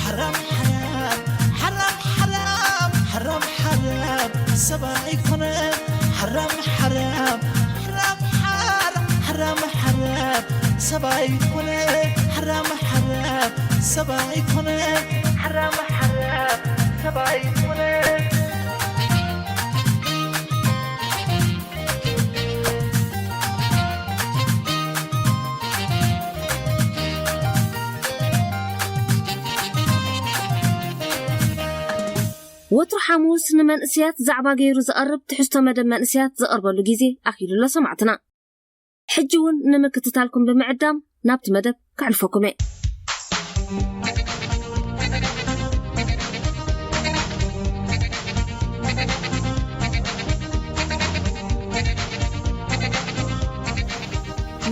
ሓራም ሓራም ሓራም ሓራም ሓራም ሓራም ሰብ ኣይኮነን ሓራም ሓራም ሓራም ሓራም ሓራም ሓራም ሰብ ኣይኮነ ሓራም ሓራም ሰብ ኣይኮነ ሓራም ሓራም ሰብ ኣይኮነ። ወትሩ ሓሙስ ንመንእስያት ዛዕባ ገይሩ ዝቐርብ ትሕዝቶ መደብ መንእስያት ዝቐርበሉ ግዜ ኣኺሉሎ ሰማዕትና። ሕጂ እውን ንምክትታልኩም ብምዕዳም ናብቲ መደብ ከዕልፈኩም እየ።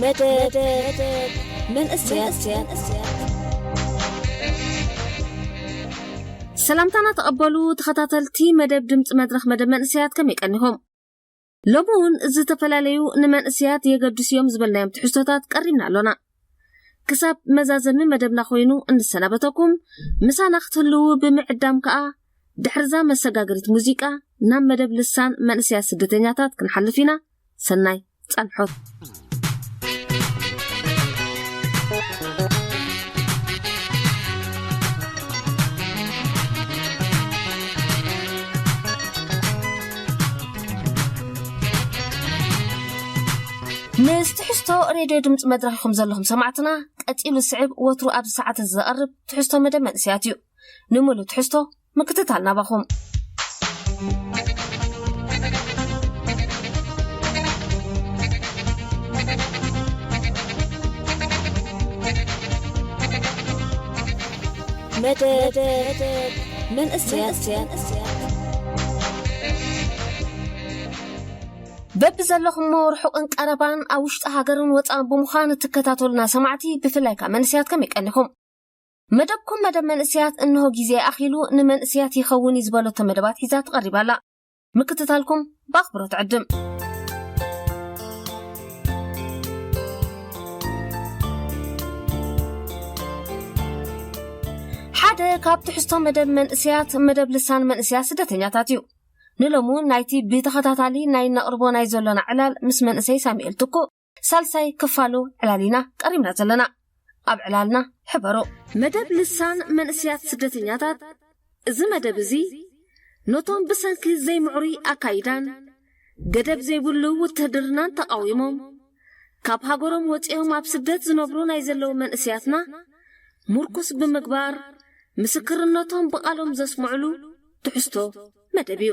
መደብ መንእስያት ሰላምታና ተቐበሉ ተኸታተልቲ መደብ ድምፂ መድረኽ መደብ መንእስያት ከመይ ቀኒኹም? ሎሚ እውን ዝተፈላለዩ ንመንእስያት የገድሱ እዮም ዝበልናዮም ትሕዝቶታት ቀሪብና ኣሎና። ክሳብ መዛዘሚ መደብና ኮይኑ እንሰናበተኩም ምሳና ክትህልዉ ብምዕዳም ከኣ ድሕርዛ መሰጋገሪት ሙዚቃ ናብ መደብ ልሳን መንእስያት ስደተኛታት ክንሓልፍ ኢና። ሰናይ ጻንሖት። ምስ ትሕዝቶ ሬድዮ ድምፂ መድረኽ ኢኹም ዘለኹም ሰማዕትና። ቀፂሉ ስዕብ ወትሩ ኣብዚ ሰዓት እዚ ዘቐርብ ትሕዝቶ መደብ መንእስያት እዩ። ንምሉእ ትሕዝቶ ምክትታል ናባኹም። መደብ መንእስያት። በብዘለኹሞ ርሑቕን ቀረባን ኣብ ውሽጢ ሃገርን ወፃእን ብምዃን እትከታተሉና ሰማዕቲ ብፍላይ ከዓ መንእስያት ከመይ ቀኒኹም? መደብኩም መደብ መንእስያት እንሆ ግዜ ኣኺሉ ንመንእስያት ይኸውን እዩ ዝበለቶ መደባት ሒዛ ትቐሪብ ኣላ። ምክትታልኩም ብኣኽብሮት ዕድም። ሓደ ካብ ትሕዝቶ መደብ መንእስያት መደብ ልሳን መንእስያት ስደተኛታት እዩ። ንሎሚ እውን ናይቲ ብተኸታታሊ ናይ ነቕርቦ ናይ ዘሎና ዕላል ምስ መንእሰይ ሳሙኤል ትኩእ ሳልሳይ ክፋሉ ዕላል ኢና ቀሪብና ዘለና። ኣብ ዕላልና ሕበሩ። መደብ ልሳን መንእስያት ስደተኛታት። እዚ መደብ እዚ ነቶም ብሰንኪ ዘይምዕሩይ ኣካይዳን ገደብ ዘይብሉ ውትህድርናን ተቓዊሞም ካብ ሃገሮም ወፂኦም ኣብ ስደት ዝነብሩ ናይ ዘለዉ መንእስያትና ምርኩስ ብምግባር ምስክርነቶም ብቓሎም ዘስምዕሉ ትሕዝቶ መደብ እዩ።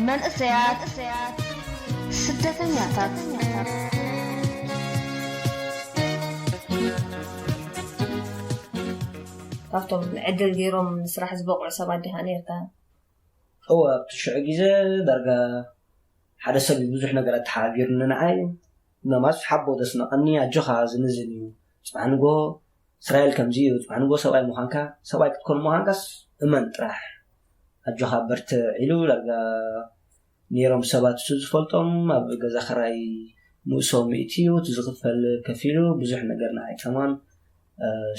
መንእሰያት ስደተኛታት። ካብቶም ዕድል ገይሮም ንስራሕ ዝበቕዑ ሰባት ዲኻ ነርካ? እወ፣ ኣብቲ ሽዑ ግዜ ዳርጋ ሓደ ሰብ እዩ ብዙሕ ነገር ኣተሓባቢሩኒ ንዓይ። ነማስ ሓቦ ዘስነቐኒ ኣጆኻ ዝንዝን እዩ። ጽባሕ ንግሆ እስራኤል ከምዚ እዩ። ጽባሕ ንግሆ ሰብኣይ ምዃንካ፣ ሰብኣይ ክትኮን ምዃንካስ እመን ጥራሕ። ኣጆኻ በርትዕ ኢሉ ዳርጋ ነይሮም ሰባት፣ እሱ ዝፈልጦም ኣብ ገዛ ክራይ ንእሶ ምእትዩ እቲ ዝኽፈል ከፊሉ ብዙሕ ነገር ንዓይ ከማን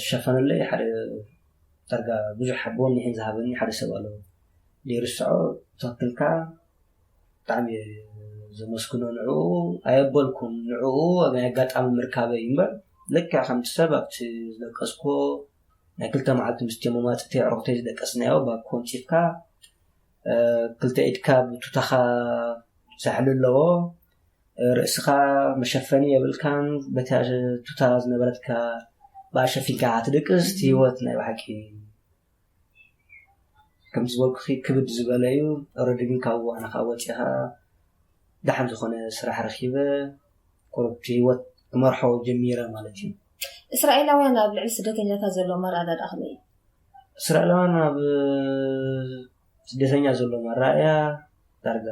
ሸፈነለይ። ሓደ ዳርጋ ብዙሕ ሓቦን ኒሕን ዝሃበኒ ሓደ ሰብ ኣሎ። ዘይርስዖ ትኽክልካ፣ ብጣዕሚ እየ ዘመስግኖ ንዕኡ። ኣየበልኩን ንዕኡ ናይ ኣጋጣሚ ምርካበይ እምበር፣ ልክዕ ከምቲ ሰብ ኣብቲ ዝደቀስኩዎ ናይ ክልተ መዓልቲ ምስ ጀመማፅቲ ኣዕሩኽተይ ዝደቀስናዮ ባኮ ወንፂፍካ ክልተ ኢድካ ብቱታኻ ሳሕሊ ኣለዎ፣ ርእስኻ መሸፈኒ የብልካን፣ በታ ቱታ ዝነበረትካ ብኣሸፊንካ ትድቅስ። እቲ ህይወት ናይ ብሓቂ ከምቲ ዝበልኩኺ ክብድ ዝበለ እዩ። ኦረዲ ግን ካብ ዋዕናኻ ወፂኻ ደሓን ዝኾነ ስራሕ ረኺበ ቁሩብ ህይወት ክመርሖ ጀሚረ ማለት እዩ። እስራኤላውያን ኣብ ልዕሊ ስደተኛታት ዘለዎም ኣረኣእያ ከመይ እዩ? እስራኤላውያን ኣብ ስደተኛ ዘለዎም ኣረኣእያ ዳርጋ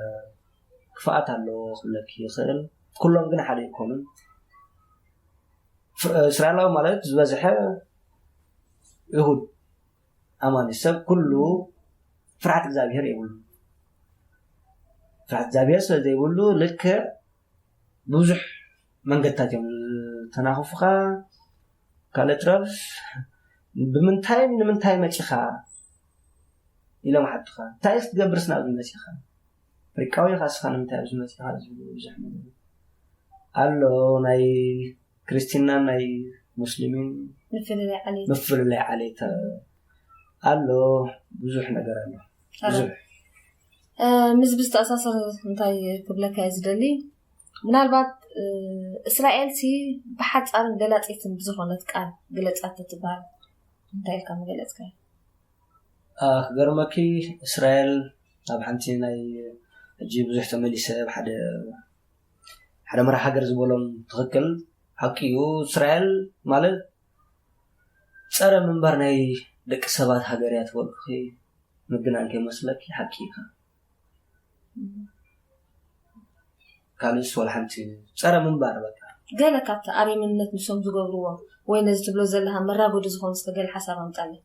ክፍኣት ኣለዎ ክብለኪ ይኽእል። ኩሎም ግን ሓደ ኣይኮኑን። እስራኤላዊ ማለት ዝበዝሐ ይሁድ ኣማኒ ሰብ ኩሉ ፍርሓት እግዚኣብሔር የብሉ። ፍርሓት እግዚኣብሔር ስለ ዘይብሉ ልክዕ ብዙሕ መንገድታት እዮም ተናኽፉኻ። ካልእ ትረፍ ብምንታይ ንምንታይ መፂኻ ኢሎም ሓቱኻ። እንታይ ክትገብርስ ናብዚ መፂኻ? ኣፍሪቃዊ ኢኻ እስኻ ንምንታይ ኣብዚ መፂኻ ዝብሉ ብዙሕ ነገር ኣሎ። ናይ ክርስትናን ናይ ሙስሊምን ምፍልላይ ዓሌት ምፍልላይ ዓሌት ኣሎ። ብዙሕ ነገር ኣሎ። ብዙሕ ምስ ብዝተኣሳሰር እንታይ ክብለካ እየ ዝደሊ፣ ምናልባት እስራኤል ሲ ብሓፃርን ገላፂትን ብዝኾነት ቃል ግለፃ ተትበሃል እንታይ ኢልካ ምገለፅካ? ክገርመኪ እስራኤል ኣብ ሓንቲ ናይ ሕጂ ብዙሕ ተመሊሰ ሓደ ሓደ መራሕ ሃገር ዝበሎም ትኽክል ሓቂ እዩ። እስራኤል ማለት ፀረ ምንባር ናይ ደቂ ሰባት ሃገር እያ ትበልኩኺ። ምግናን ከይመስለኪ ሓቂ ኢኻ። ካልእስ ወላ ሓንቲ ፀረ ምንባር በቃ። ገለ ካብቲ ኣሬምነት ንሶም ዝገብርዎ ወይ ነዚ ትብሎ ዘለኻ መራጎዲ ዝኾኑ እስከ ገለ ሓሳብ ኣምፃለይ።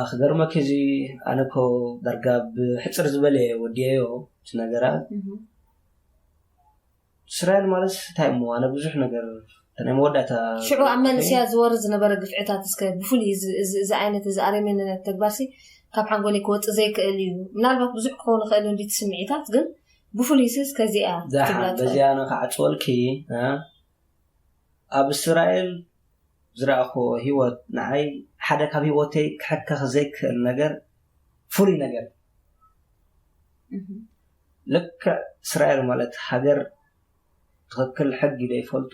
ክገርመኪ እዚ ኣነ እኮ ዳርጋ ብሕፅር ዝበለ ወዲየዮ እቲ ነገራት። እስራኤል ማለት እንታይ እሞ ኣነ ብዙሕ ነገር ናይ መወዳእታ ሽዑ ኣብ መንእስያ ዝወርድ ዝነበረ ግፍዕታት እስከ ብፍሉይ እዚ ዓይነት እዚ ኣረሜንነት ተግባርሲ ካብ ሓንጎለይ ክወፅእ ዘይክእል እዩ። ምናልባት ብዙሕ ክኸውን ይኽእል እንዲ ስምዒታት ግን ብፍሉይ ሲ እስከዚኣ ደሓን በዚኣ ንክዓፅወልኪ ኣብ እስራኤል ዝረኣኽዎ ህይወት ንዓይ ሓደ ካብ ህይወተይ ክሕከኽ ዘይክእል ነገር ፍሉይ ነገር ልክዕ እስራኤል ማለት ሃገር ትኽክል ሕጊ ዘይፈልጡ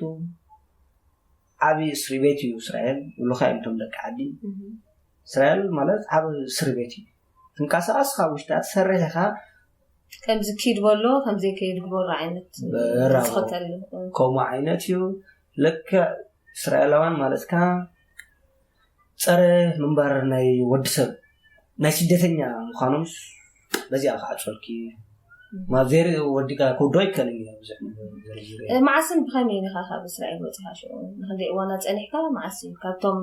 ዓብዪ እስሪ ቤት እዩ እስራኤል። ብሉኻ እዮም እቶም ደቂ ዓዲ። እስራኤል ማለት ዓብ እስሪ ቤት እዩ። ትንቀሳቐስ ካብ ውሽጣ ትሰርሕ ኢኻ። ከምዚ ኪድ በሎ ከምዘይ ከይድ ግበሮ ዓይነት ከምኡ ዓይነት እዩ። ልክዕ እስራኤላውያን ማለትካ ፀረ ምንባር ናይ ወዲ ሰብ ናይ ስደተኛ ምዃኖም በዚኣ ክዓፀልኪ ማብዜር ወዲጋ ክወዶ ኣይከልን እዩ። ብዙሕ ነገር ዘርዚረ መዓስን ብኸመይ ኢኻ ካብ እስራኤል ወፂኻ ሽዑ ንክንደይ እዋና ፀኒሕካ? መዓስ እዩ ካብቶም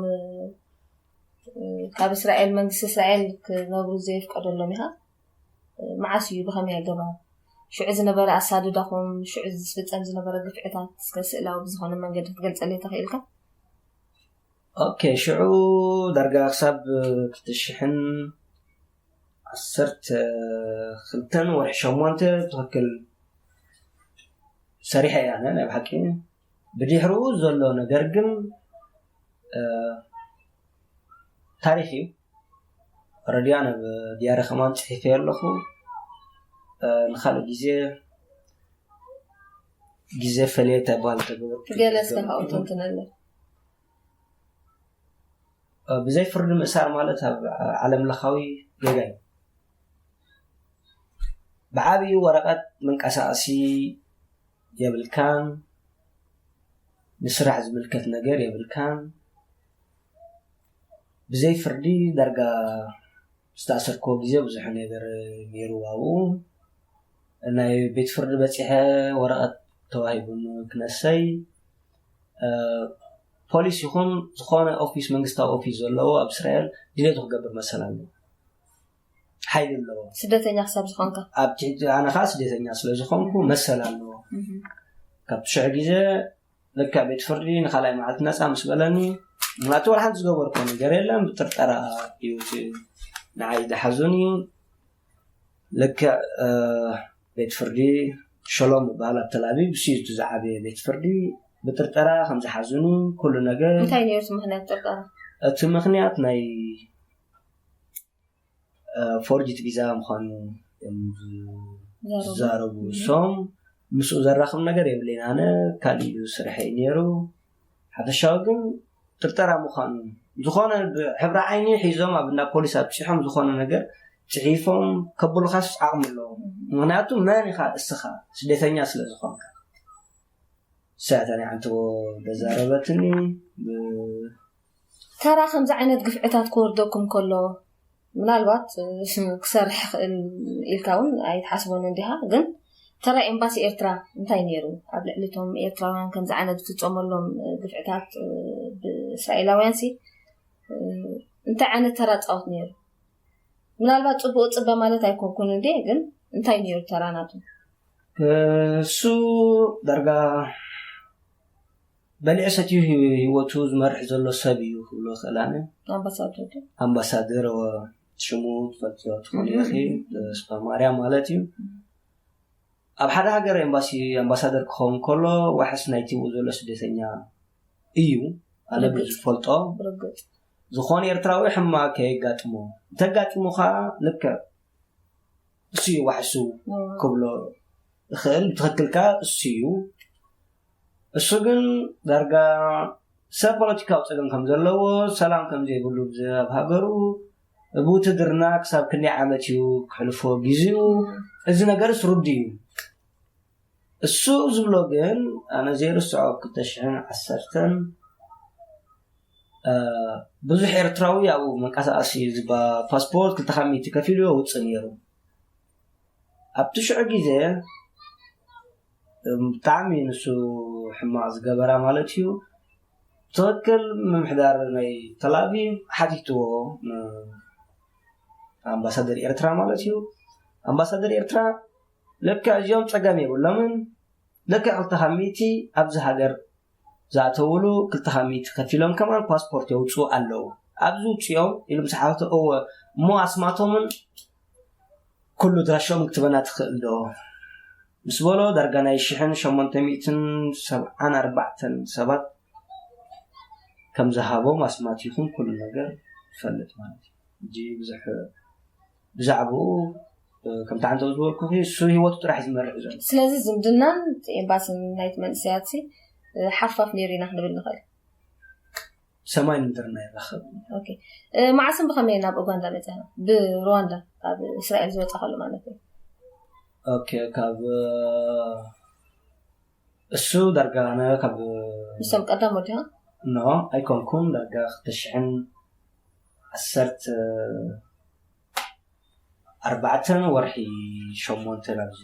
ካብ እስራኤል መንግስቲ እስራኤል ክነብሩ ዘይፍቀደሎም ኢኻ? መዓስ እዩ ብኸመይ ኣገባብ ሽዑ ዝነበረ ኣሳድዳኹም ሽዑ ዝፍፀም ዝነበረ ግፍዕታት እስከ ስእላዊ ብዝኾነ መንገዲ ክትገልፀለይ ተኽእልካ? ኦኬ ሽዑ ዳርጋ ክሳብ ክልተ ሽሕን ዓሰርተ ክልተን ወርሒ ሸሞንተ ትኽክል ሰሪሐ እያ ናይ ብሓቂ። ብድሕሩ ዘሎ ነገር ግን ታሪክ እዩ። ረድያ ናብ ድያሪ ከማን ፅሒፈ ኣለኹ። ንካልእ ግዜ ግዜ ፈለየ ተባል ተገበርኩ። ገለ እስከ ካብኡ ተንትነለይ። ብዘይ ፍርዲ ምእሳር ማለት ኣብ ዓለም ለኻዊ ጌጋ እዩ። ብዓብዩ ወረቐት መንቀሳቐሲ የብልካን፣ ንስራሕ ዝምልከት ነገር የብልካን። ብዘይ ፍርዲ ዳርጋ ዝተኣሰርክዎ ግዜ ብዙሕ ነገር ነይሩ ኣብኡ። ናይ ቤት ፍርዲ በፂሐ ወረቐት ተዋሂቡኒ ክነሰይ ፖሊስ ይኹን ዝኾነ ኦፊስ መንግስታዊ ኦፊስ ዘለዎ ኣብ እስራኤል ድሌቱ ክገብር መሰል ኣለዎ። ሓይሊ ኣለዎ። ስደተኛ ክሳብ ዝኾንካ ኣብ ትሕቲ ኣነ ከዓ ስደተኛ ስለ ዝኾንኩ መሰል ኣለዎ። ካብቲ ሽሕ ግዜ ልክዕ ቤት ፍርዲ ንካልኣይ መዓልቲ ነፃ ምስ በለኒ፣ ምክንያቱ ወላ ሓንቲ ዝገበርኩ ነገር የለን። ብጥርጠራ እዩ እቲ ንዓይ ዝሓዙኒ። ልክዕ ቤት ፍርዲ ሸሎም ዝበሃል ኣብ ተላቪቭ እሱ እዩ እቲ ዝዓበየ ቤት ፍርዲ። ብጥርጠራ ከም ዝሓዙኒ ኩሉ ነገር እንታይ ነይሩ እቲ ምክንያት ጥርጠራ? እቲ ምክንያት ናይ ፎርጅት ቪዛ ምዃኑ እዮም ዝዛረቡ እሶም። ምስኡ ዘራኽብ ነገር የብለይን። ኣነ ካልእ እዩ ስርሐይ ነይሩ። ሓፈሻዊ ግን ጥርጠራ ምዃኑ ዝኾነ ሕብሪ ዓይኒ ሒዞም ኣብ እንዳ ፖሊስ ኣብፂሖም ዝኾነ ነገር ፅሒፎም ከብሉኻስ ዓቕሚ ኣለዎም። ምክንያቱ መን ኢኻ እስኻ ስደተኛ ስለ ዝኾንካ። ሰያታኒ ዓንተቦ ዘዛረበትኒ ተራ ከምዚ ዓይነት ግፍዕታት ክወርደኩም ከሎ ምናልባት ክሰርሕ ክእል ኢልካ እውን ኣይትሓስቦን እንዲኻ። ግን ተራ ኤምባሲ ኤርትራ እንታይ ነይሩ ኣብ ልዕሊ ቶም ኤርትራውያን ከምዚ ዓይነት ዝፍፀመሎም ግፍዕታት ብእስራኤላውያን ሲ እንታይ ዓይነት ተራ ፃወት ነይሩ? ምናልባት ፅቡቅ ፅበ ማለት ኣይኮንኩን እንዴ፣ ግን እንታይ ነይሩ ተራ ናቱ? እሱ ዳርጋ በሊዑ ሰትዩ ህይወቱ ዝመርሕ ዘሎ ሰብ እዩ ክብሎ ክእል ኣነ። ኣምባሳደር ኣምባሳደር ሽሙ ትፈልጥዮ ትኾኑ ኢኺ። ተስፋ ማርያም ማለት እዩ። ኣብ ሓደ ሃገር ኤምባሲ ኣምባሳደር ክኸውን ከሎ ዋሕስ ናይቲ ብኡ ዘሎ ስደተኛ እዩ። ኣነ ብዝፈልጦ ዝኾነ ኤርትራዊ ሕማቅ ከየጋጥሞ እንተጋጢሙ ከዓ ልክዕ እሱ እዩ ዋሕሱ ክብሎ እኽእል። ብትኽክል ከዓ እሱ እዩ። እሱ ግን ዳርጋ ሰብ ፖለቲካዊ ፀገም ከም ዘለዎ፣ ሰላም ከም ዘይብሉ፣ ኣብ ሃገሩ ብውትድርና ክሳብ ክንደይ ዓመት እዩ ክሕልፎ ግዜኡ። እዚ ነገርስ ርዱ እዩ። እሱ ዝብሎ ግን ኣነ ዘይርስዖ ክልተ ሽሕን ዓሰርተን ብዙሕ ኤርትራዊ ኣብኡ መንቀሳቀሲ ዝባ ፓስፖርት ክልተ ካብ ሚእቲ ከፊሉ ይወፅእ ነይሩ። ኣብቲ ሽዑ ግዜ ብጣዕሚ ንሱ ሕማቅ ዝገበራ ማለት እዩ። ትክክል ምምሕዳር ናይ ተላቪቭ ሓቲትዎ ኣምባሳደር ኤርትራ ማለት እዩ። ኣምባሳደር ኤርትራ ልክዕ እዚኦም ፀገም የብሎምን። ልክዕ ክልተ ካብ ሚእቲ ኣብዚ ሃገር ዝኣተውሉ ክልተ ካብ ሚእቲ ከፊሎም ከማን ፓስፖርት የውፅኡ ኣለዉ። ኣብዚ ውፅኦም ኢሉ ምስ ሓተተ እወ እሞ ኣስማቶምን ኩሉ ድራሾም ክትበና ትኽእል ዶ ምስ በሎ ዳርጋ ናይ ሽሕን ሸሞንተ ሚእትን ሰብዓን ኣርባዕተን ሰባት ከም ዝሃቦም ኣስማት ይኹን ኩሉ ነገር ይፈልጥ ማለት እዩ። እጂ ብዙሕ ብዛዕባኡ ከምቲ ዓንተው ዝበልኩ እሱ ህይወቱ ጥራሕ ዝመርሕ ዘሎ። ስለዚ ዝምድናን ኤምባስን ናይቲ መንእሰያት ሓርፋፍ ነይሩ ኢና ክንብል ንኽእል። ሰማይ ምድርና ይራኸብ። መዓስን ብኸመይ ናብ ኡጋንዳ መፅኻ? ብሩዋንዳ ካብ እስራኤል ዝወፃ ከሎ ማለት እዩ። ኦኬ ካብ እሱ ዳርጋ ኣነ ካብ ምስቶም ቀዳም ወዲኻ? ኖ ኣይኮንኩን። ዳርጋ ክልተ ሽሕን ዓሰርተ ኣርባዕተን ወርሒ ሸሞንተ ናብዚ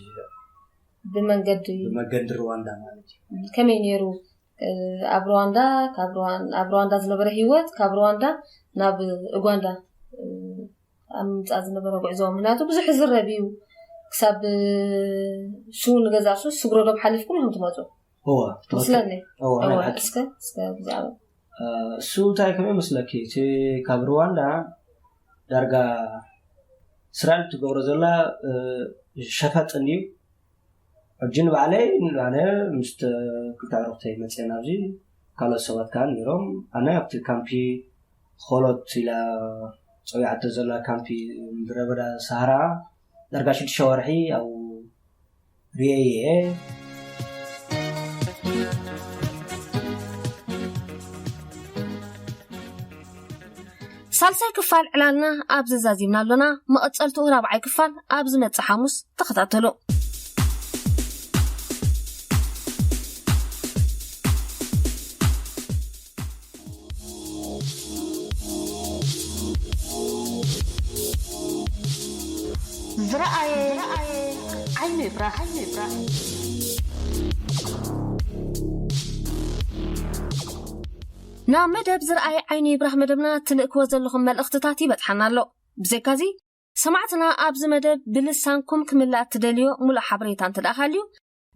ብመንገዲ ብመገዲ ሩዋንዳ ማለት እዩ። ከመይ ነይሩ? ኣብ ሩዋንዳ ካብ ሩዋን- ኣብ ሩዋንዳ ዝነበረ ህይወት ካብ ሩዋንዳ ናብ ኡጋንዳ ኣብ ምምፃእ ዝነበረ ጉዕዞ ምክንያቱ ብዙሕ ዝረብ እዩ። ክሳብ ሱ ንገዛእ ሱ ስግሮ ዶብ ሓሊፍኩም ኢኹም ትመፁ እወ ትወክል- ስለኒ እወ ናይ እወ፣ ሓቂ። እስከ እስከ ብዛዕባ እሱ እንታይ ከመይ መስለኪ እቲ ካብ ሩዋንዳ ዳርጋ እስራኤል ትገብሮ ዘላ ሸፈጥን እዩ። ሕጂ ንባዕለይ ኣነ ምስ ክልተ ኣዕሩኽተይ መፅአ ናብዚ ካልኦት ሰባት ከዓ ነይሮም። ኣነ ኣብቲ ካምፒ ኾሎት ኢላ ፀዊዓቶ ዘላ ካምፒ ምድረ በዳ ሰሃራ ዳርጋ ሽዱሽተ ወርሒ ኣብኡ ርእየ እየ። ሳልሳይ ክፋል ዕላልና ኣብዚ ዛዚምና ኣሎና። መቐፀልትኡ ራብዓይ ክፋል ኣብ ዝመፅእ ሓሙስ ተኸታተሉ። ዝረኣየ ዓይኑ ይፍራሕ። ናብ መደብ ዝረኣየ ዓይኑ ይብራህ መደብና ትልእክዎ ዘለኹም መልእኽትታት ይበጽሓና ኣሎ። ብዘይካዚ ሰማዕትና ኣብዚ መደብ ብልሳንኩም ክምላእ እትደልዮ ሙሉእ ሓበሬታ እንተ ደኣ ሃልዩ፣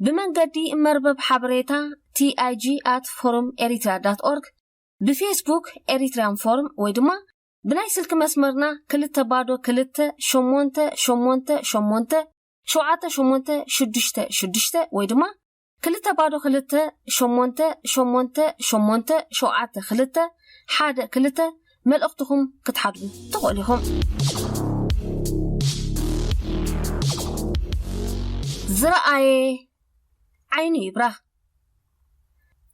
ብመንገዲ መርበብ ሓበሬታ T I G at forum eritrea dot org፣ ብፌስቡክ ኤሪትሪያን ፎርም ወይ ድማ ብናይ ስልኪ መስመርና ክልተ ባዶ ክልተ ሸሞንተ ሸሞንተ ሸሞንተ ሸውዓተ ሸሞንተ ሽዱሽተ ሽዱሽተ ወይ ድማ ክልተ ባዶ ክልተ ሸሞንተ ሸሞንተ ሸሞንተ ሸውዓተ ክልተ ሓደ ክልተ መልእኽትኹም ክትሓትዉ ትኽእሉ ኢኹም። ዝረኣየ ዓይኑ ይብራህ።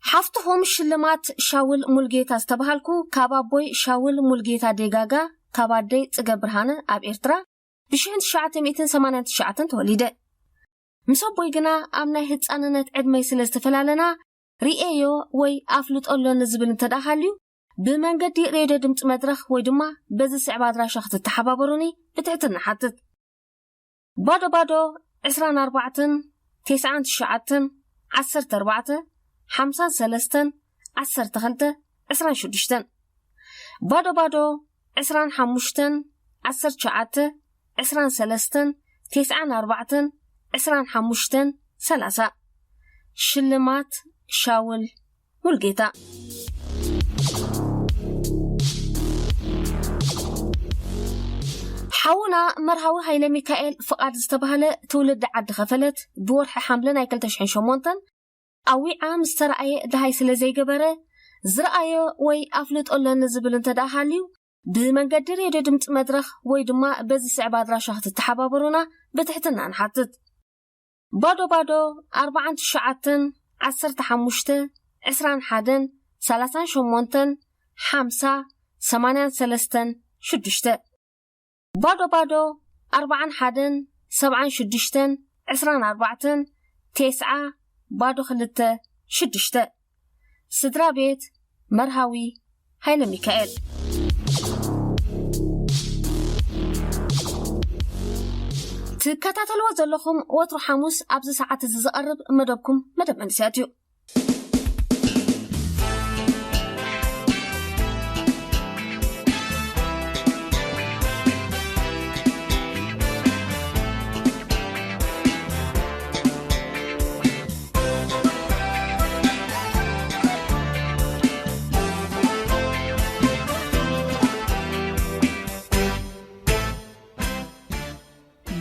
ሓፍትኹም ሽልማት ሻውል ሙልጌታ ዝተባሃልኩ፣ ካብ ኣቦይ ሻውል ሙልጌታ ደጋጋ፣ ካብ ኣደይ ጽገ ብርሃነ ኣብ ኤርትራ ብሽሕን ትሽዓተ ሚእትን ሰማንያን ትሽዓተን ተወሊደ። ምስ ኣቦይ ግና ኣብ ናይ ህጻንነት ዕድመይ ስለ ዝተፈላለና፣ ርእየዮ ወይ ኣፍልጦ ኣሎኒ ዝብል እንተ ደኣ ሃልዩ፣ ብመንገዲ ሬድዮ ድምጺ መድረኽ ወይ ድማ በዚ ስዕብ ኣድራሻ ክትተሓባበሩኒ ብትሕትና ሓትት። ባዶ ባዶ ዕስራን ኣርባዕተን፣ ተስዓን ትሽዓተን፣ ዓሰርተ ኣርባዕተ፣ ሓምሳን ሰለስተን፣ ዓሰርተ ክልተ፣ ዕስራን ሽዱሽተን። ባዶ ባዶ ዕስራን ሓሙሽተን፣ ዓሰርተ ትሽዓተ፣ ዕስራን ሰለስተን፣ ተስዓን ኣርባዕተን፣ ዕስራን ሓሙሽተን፣ ሰላሳ። ሽልማት ሻውል ሙልጌታ። ሓውና መርሃዊ ሃይለ ሚካኤል ፍቓድ ዝተባህለ ትውልዲ ዓዲ ከፈለት ብወርሒ ሓምለ ናይ ክልተ ሽሕን ሸሞንተን ኣዊዓ ምስ ተራእየ ደሃይ ስለ ዘይገበረ፣ ዝረኣዮ ወይ ኣፍልጦ ኣለኒ ዝብል እንተ ደኣ ሃልዩ፣ ብመንገዲ ሬድዮ ድምጺ መድረኽ ወይ ድማ በዚ ስዕብ ኣድራሻ ክትተሓባበሩና ብትሕትና ንሓትት። ባዶ ባዶ ኣርባዓን ትሽዓተን፣ ዓሰርተ ሓሙሽተ፣ ዕስራን ሓደን፣ ሰላሳን ሸሞንተን፣ ሓምሳ፣ ሰማንያን ሰለስተን፣ ሽዱሽተ። ባዶ ባዶ ኣርባዓን ሓደን፣ ሰብዓን ሽዱሽተን፣ ዕስራን ኣርባዕተን፣ ተስዓ፣ ባዶ ክልተ፣ ሽዱሽተ። ስድራ ቤት መርሃዊ ሃይለ ሚካኤል። ትከታተልዎ ዘለኹም ወትሩ ሓሙስ ኣብዚ ሰዓት እዚ ዝቐርብ መደብኩም መደብ መንእሰያት እዩ።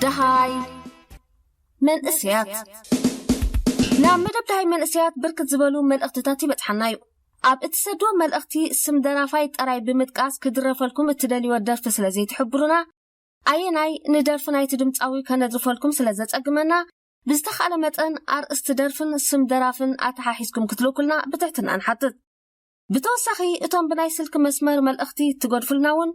ደሃይ መንእሰያት። ናብ መደብ ደሃይ መንእሰያት ብርክት ዝበሉ መልእኽትታት ይበጽሓና እዩ። ኣብ እትሰድዎ መልእኽቲ ስም ደራፋይ ጥራይ ብምጥቃስ ክድረፈልኩም እትደልይዎ ደርፊ ስለ ዘይትሕብሩና፣ ኣየናይ ንደርፊ ናይቲ ድምጻዊ ከነድርፈልኩም ስለ ዘጸግመና፣ ብዝተኻእለ መጠን ኣርእስቲ ደርፍን ስም ደራፍን ኣተሓሒዝኩም ክትልእኩልና ብትሕትና ንሓትት። ብተወሳኺ፣ እቶም ብናይ ስልኪ መስመር መልእኽቲ እትገድፉልና እውን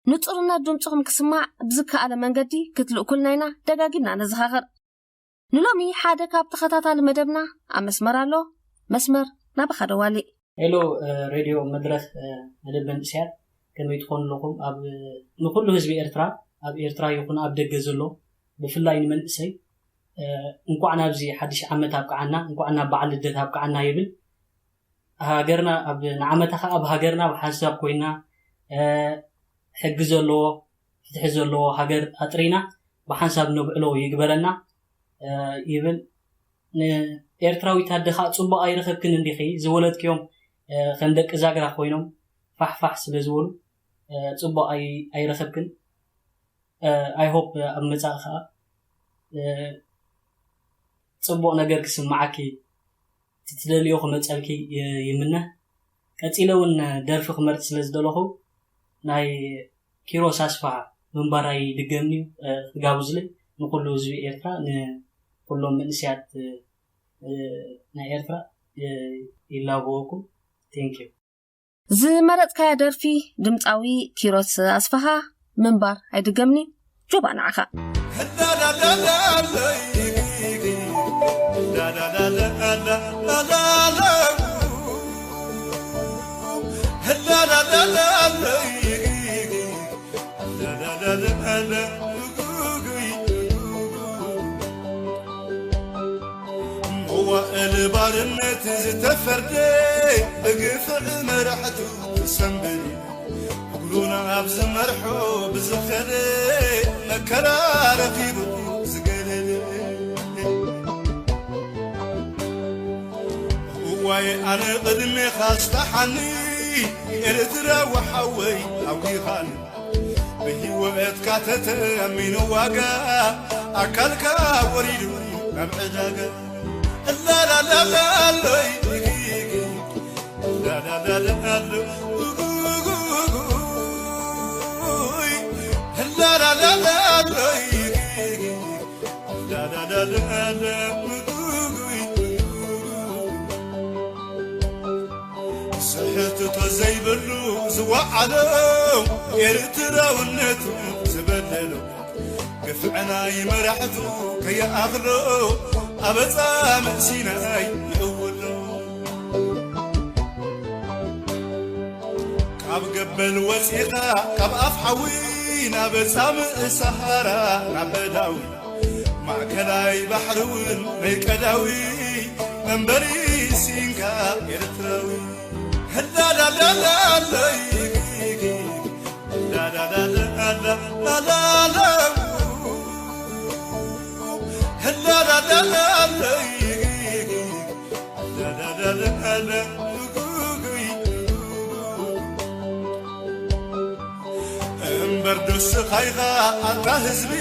ንጹርነት ድምጽኹም ክስማዕ ብዝከኣለ መንገዲ ክትልእኩልና ኢና ደጋጊምና ነዘኻኽር። ንሎሚ ሓደ ካብ ተኸታታሊ መደብና ኣብ መስመር ኣሎ። መስመር ናባኻ ደዋሊ። ሄሎ፣ እ፣ ሬድዮ መድረኽ፣ እ፣ መደብ መንእሰያት፣ ከመይ ትኾኑ ኣለኹም? ኣብ፣ እ፣ ንኹሉ ህዝቢ ኤርትራ፣ ኣብ ኤርትራ ይኹን ኣብ ደገ ዘሎ፣ ብፍላይ ንመንእሰይ፣ እ፣ እንቋዕ ናብዚ ሓድሽ ዓመት ኣብቅዓና፣ እንቋዕ ናብ በዓል ልደት ኣብቅዓና ይብል። ሃገርና ኣብ፣ ንዓመታ ኸኣ ኣብ ሃገርና ብሓንሳብ ኮይና፣ እ፣ ሕጊ ዘለዎ፣ ፍትሒ ዘለዎ ሃገር ኣጥሪና ብሓንሳብ ነብዕሎ ይግበረና፣ እ፣ ይብል። ንኤርትራዊት ኣደ ኸኣ ጽቡቕ ኣይረኸብክን እንዲኺ፣ ዝወለድክዮም፣ እ፣ ከም ደቂ ዛግራ ኮይኖም ፋሕ ፋሕ ስለ ዝበሉ፣ እ፣ ጽቡቕ ኣይ-፣ ኣይረኸብክን። እ፣ I hope ኣብ መጻኢ ኸኣ፣ እ፣ ጽቡቕ ነገር ክስምዓኪ፣ እቲ ትደልዮ ክመጸልኪ ይ-፣ ይምነ። ቀጺለ እውን ደርፊ ክመርጽ ስለ ዝደለኹ፣ ናይ ኪሮስ ኣስፍሃ ምንባር ኣይድገምን'ዩ፣ እ፣ ክጋብዙለይ ንኹሉ ህዝቢ ኤርትራ፣ ንኹሎም መንእሰያት፣ እ፣ እ፣ ናይ ኤርትራ፣ እ፣ ይላበወኩም። Thank you። ዝመረጽካያ ደርፊ ድምጻዊ ኪሮስ ኣስፍሃ ምንባር ኣይድገምን'ዩ። ጆባ ንዓኻ። መዋእል ባርነት ዝተፈርደ ብግፍዕ መራሕቱ ክሰንብድ ሩና ኣብ ዝመርሖ ብዝኸደ መከራ ረኺቡ ዝገለለ። እዋይ ኣነ ቅድሜኻ ስታሓኒ ኤርትራዊ ሓወይ ኣውጊኻኒ። ብህይወትካ ተተሚኑ ዋጋ ኣካልካ ወሪዱ ናብ ዕዳጋ። ላላላላሎይ ላላላላሎ ላላላላሎይ ላላላላሎ ስሕትቶ ዘይብሉ ዝወዓሎ ኤርትራውነቱ ዝበደሎ ግፍዕና ይመራሕቱ ከየኣኽሎ ኣበጻ ምእሲናይ ይእውሎ። ካብ ገበል ወጺኻ ካብ ኣፍ ሓዊ ናብ ጻምእ ሰሃራ ናብ በዳዊ ማእከላይ ባሕሪ እውን ናይ ቀዳዊ መንበሪ ሲንካ ኤርትራዊ። ላላላላሎይ ላላላላላላሎ ላላላላሎይ ላላላላላ እምበር ዶስኻ ኢኻ ኣታ ህዝቢ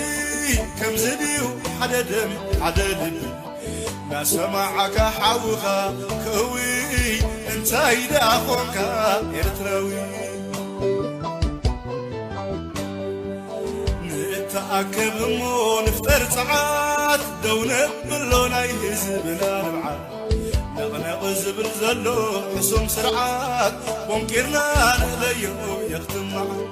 ከምዚ ድዩ ሓደ ደም ሓደ ልቢ ናሰማዓካ ሓውኻ ክእዊ እንታይ ደኣ ኾንካ ኤርትራዊ ንእተኣከብ እሞ ንፍጠር ጸዓት ደው ነብሎ ናይ ህዝብና ንብዓት ነቕነቕ ዝብል ዘሎ ሕሱም ስርዓት ቦንቂርና ንእለዮ የኽትም መዓት።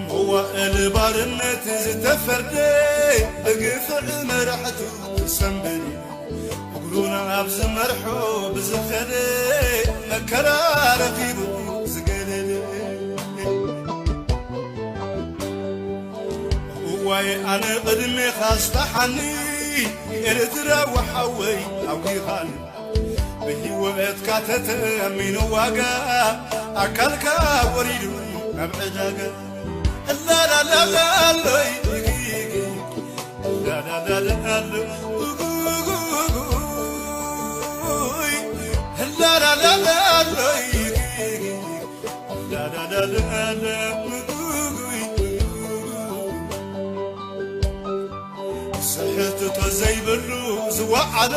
መዋእል ባርነት ዝተፈርደ ብግፍዕ መራሕቱ ዝሰንበደ እግሩን ኣብ ዝመርሖ ብዝኸደ መከራ ረኺቡ ዝገለለ። እዋይ ኣነ ቅድሜኻ ስታሓኒ ኤርትራዊ ሓወይ ኣውጊኻኒ ብህይወትካ ተተሚኑ ዋጋ ኣካልካ ወሪዱ ናብ ዕዳጋ። ላላላላሎይ ላላላላሎይ ላላላላሎይ ላላላላሎይ ስሕትቶ ዘይብሉ ዝወዓሎ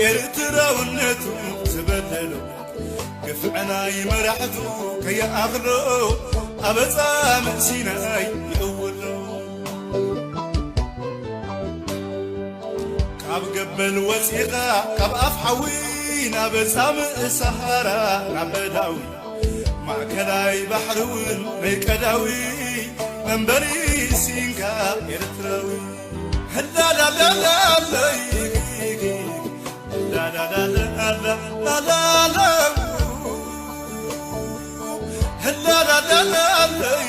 ኤርትራውነቱ ዝበደሎ ግፍዕና ይመራሕቱ ከየኣኽሎ ኣበጻ ምእሲናይ ይእውሎ። ካብ ገበል ወጺኻ ካብ ኣፍ ሓዊ ናብ ጻምእ ሰሃራ ናብ በዳዊ ማእከላይ ባሕሪ እውን ናይ ቀዳዊ መንበሪ ሲንካ ኤርትራዊ። ህላላላላሎይ ላላላላላላሎ ህላላላላሎይ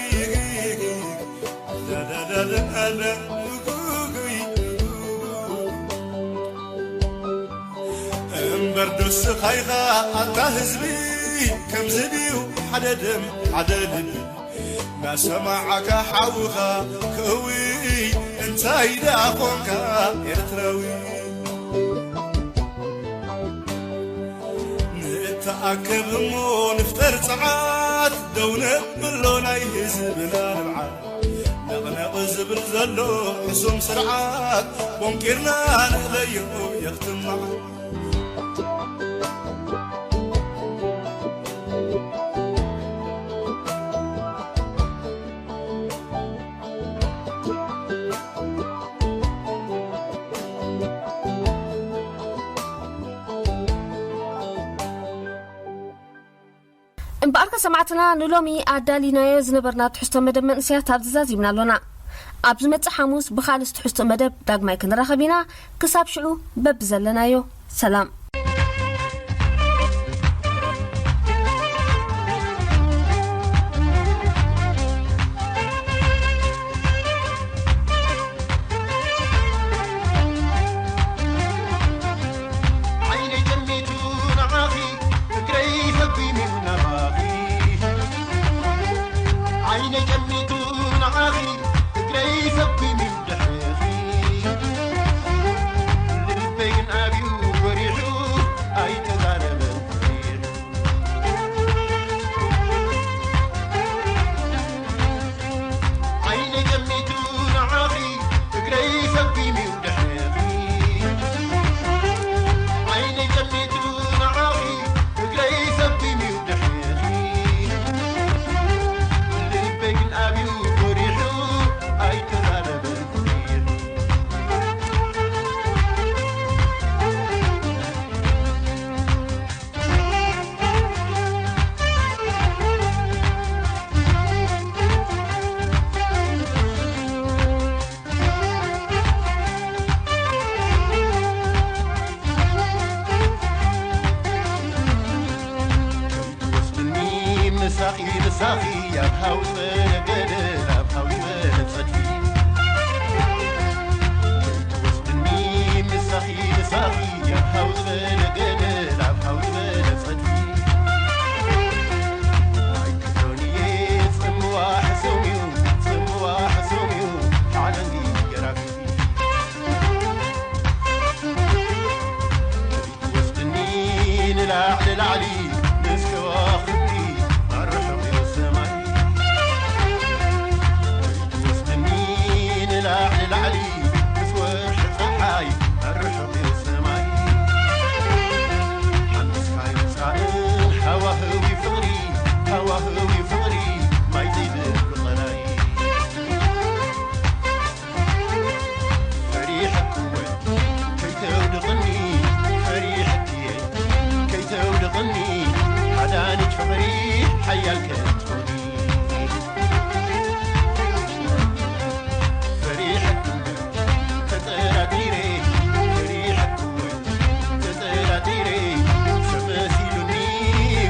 ላላላላላ እምበር ዶስኻ ኢኻ ኣታ ህዝቢ ከምዚ ድዩ ሓደ ደም ሓደ ልቢ ናሰማዓካ ሓውኻ ክእዊ እንታይ ደኣ ኾንካ ኤርትራዊ ንእተኣከብ እሞ ንፍጠር ጸዓት ደው ነብሎ ናይ ህዝብና ንብዓት ነቕነቕ ዝብል ዘሎ ሕሱም ስርዓት ቦንቂርና ንእለዮ የኽትም መዓት። እምበኣርከ ሰማዕትና ንሎሚ ኣዳሊናዮ ዝነበርና ትሕዝቶ መደብ መንእሰያት ኣብዚ ዛዚምና ኣሎና። ኣብ ዝመጽእ ሓሙስ ብኻልእ ትሕዝቶ መደብ ዳግማይ ክንራኸብ ኢና። ክሳብ ሽዑ በብዘለናዮ ሰላም። ዓይነይ ጨሚቱ ንዓኺ፣ እግረይ ሰጒሙ ናባኺ። ዓይነይ ጨሚቱ ንዓኺ፣ እግረይ ሰጒሙ ድሕሪኺ። ልበይ ግን ኣብዩ ፈሪሑ፣ ኣይተዛረበን ፈሪሑ። ዓይነይ ጨሚቱ ንዓኺ፣ እግረይ ሰጒሙ ድሕሪኺ። ዓይነይ ጨሚቱ ንዓኺ፣ እግረይ ሰጒሙ ድሕሪኺ። ልበይ ግን ኣብዩ ፈሪሑ፣ ኣይተዛረበን ፈሪሑ። ትወስድኒ ምሳኺ፣ ምሳኺ ኣብ ሃዊ ዝበለ ገደል፣ ኣብ ሃዊ ዝበለ ጸድፊ። ትወስድኒ ምሳኺ፣ ምሳኺ ኣብ ሃዊ ዝበለ ገደል፣ ኣብ ሃዊ ዝበለ ጸድፊ። ኣይክሕዶን እየ ጽምዋ ሕሱም እዩ፣ ጽምዋ ሕሱም እዩ፣ ሓለንጊ ገራፊ። ትወስድኒ ንላዕሊ ላዕሊ ምስ ከዋኽብቲ ኣርሕቕ ሰማይ። ትወስድኒ ንላዕሊ ላዕሊ ምስ ወርሒ ጸሓይ ኣርሕቕ ሰማይ። ሓንቢስካዮ ጻእን ሃዋህዊ ፍቕሪ፣ ሃዋህዊ ፍቕሪ ማይ ዘይብሉ ቐላይ። ፈሪሐክወ ከይተውድቕኒ፣ ፈሪሐክየ ከይተውድቕኒ፣ ሓዳኒት ፍቕሪ ሓያል ከትኾኒ። ፈሪሐክወ ተጠራጢረ፣ ፈሪሐክወ ተጠራጢረ፣ ሰብ መሲሉኒ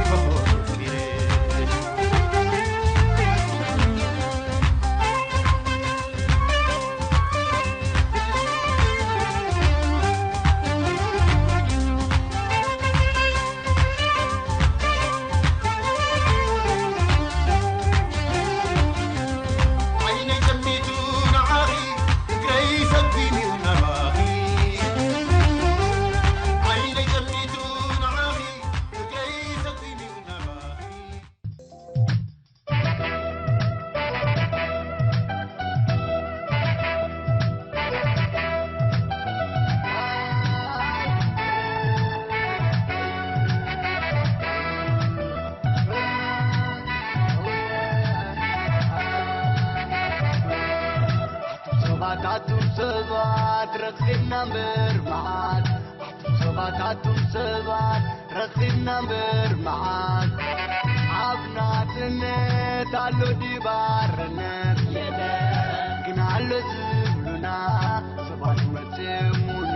ኮኾብ ኣፍቂረ። ዓይነይ ጨሚቱ ንዓኺ፣ እግረይ ሰጒሙ ናባኺ። ዓይነይ ጨሚቱ ንዓኺ፣ እግረይ ሰጒሙ ናባኺ። ኣቱም ሰባት፣ ኣቱም ሰባት፣ ረኺብና እምበር መዓት። ኣቱም ሰባት፣ ኣቱም ሰባት፣ ረኺብና እምበር መዓት። ኣብ ናጽነት ኣሎ ድዩ ባርነት? የለን። ግን ኣሎ ዝብሉና ሰባት መጺኦሙና።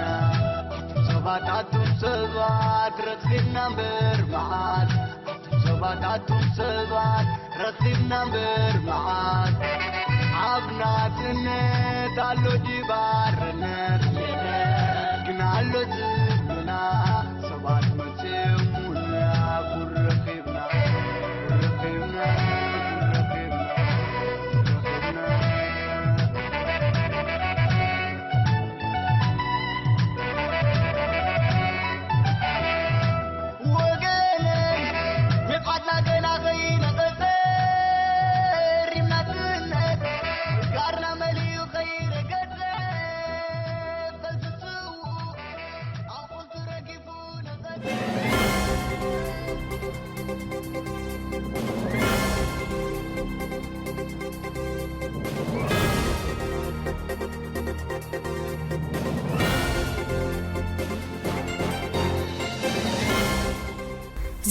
ኣቱም ሰባት፣ ኣቱም ሰባት፣ ረኺብና እምበር መዓት። ኣቱም ሰባት፣ ኣቱም ሰባት፣ ረኺብና እምበር መዓት። ኣብ ናጽነት ኣሎ ድዩ ባርነት? የለን። ግን ኣሎ ዝብሉና ሰባት መጺኦሙና። ጉድ ረኺብና፣ ጉድ ረኺብና፣ ጉድ ረኺብና፣ ጉድ ረኺብና። ወገነይ፣ ንብዓትና ገና ከይነቐጸ፣ ሪምና ትነት፣ ጋርና መሊኡ ከይረገጸ፣ ፈልሲ ስዉእ ኣቑልቱ ረጊፉ ነቐጸ።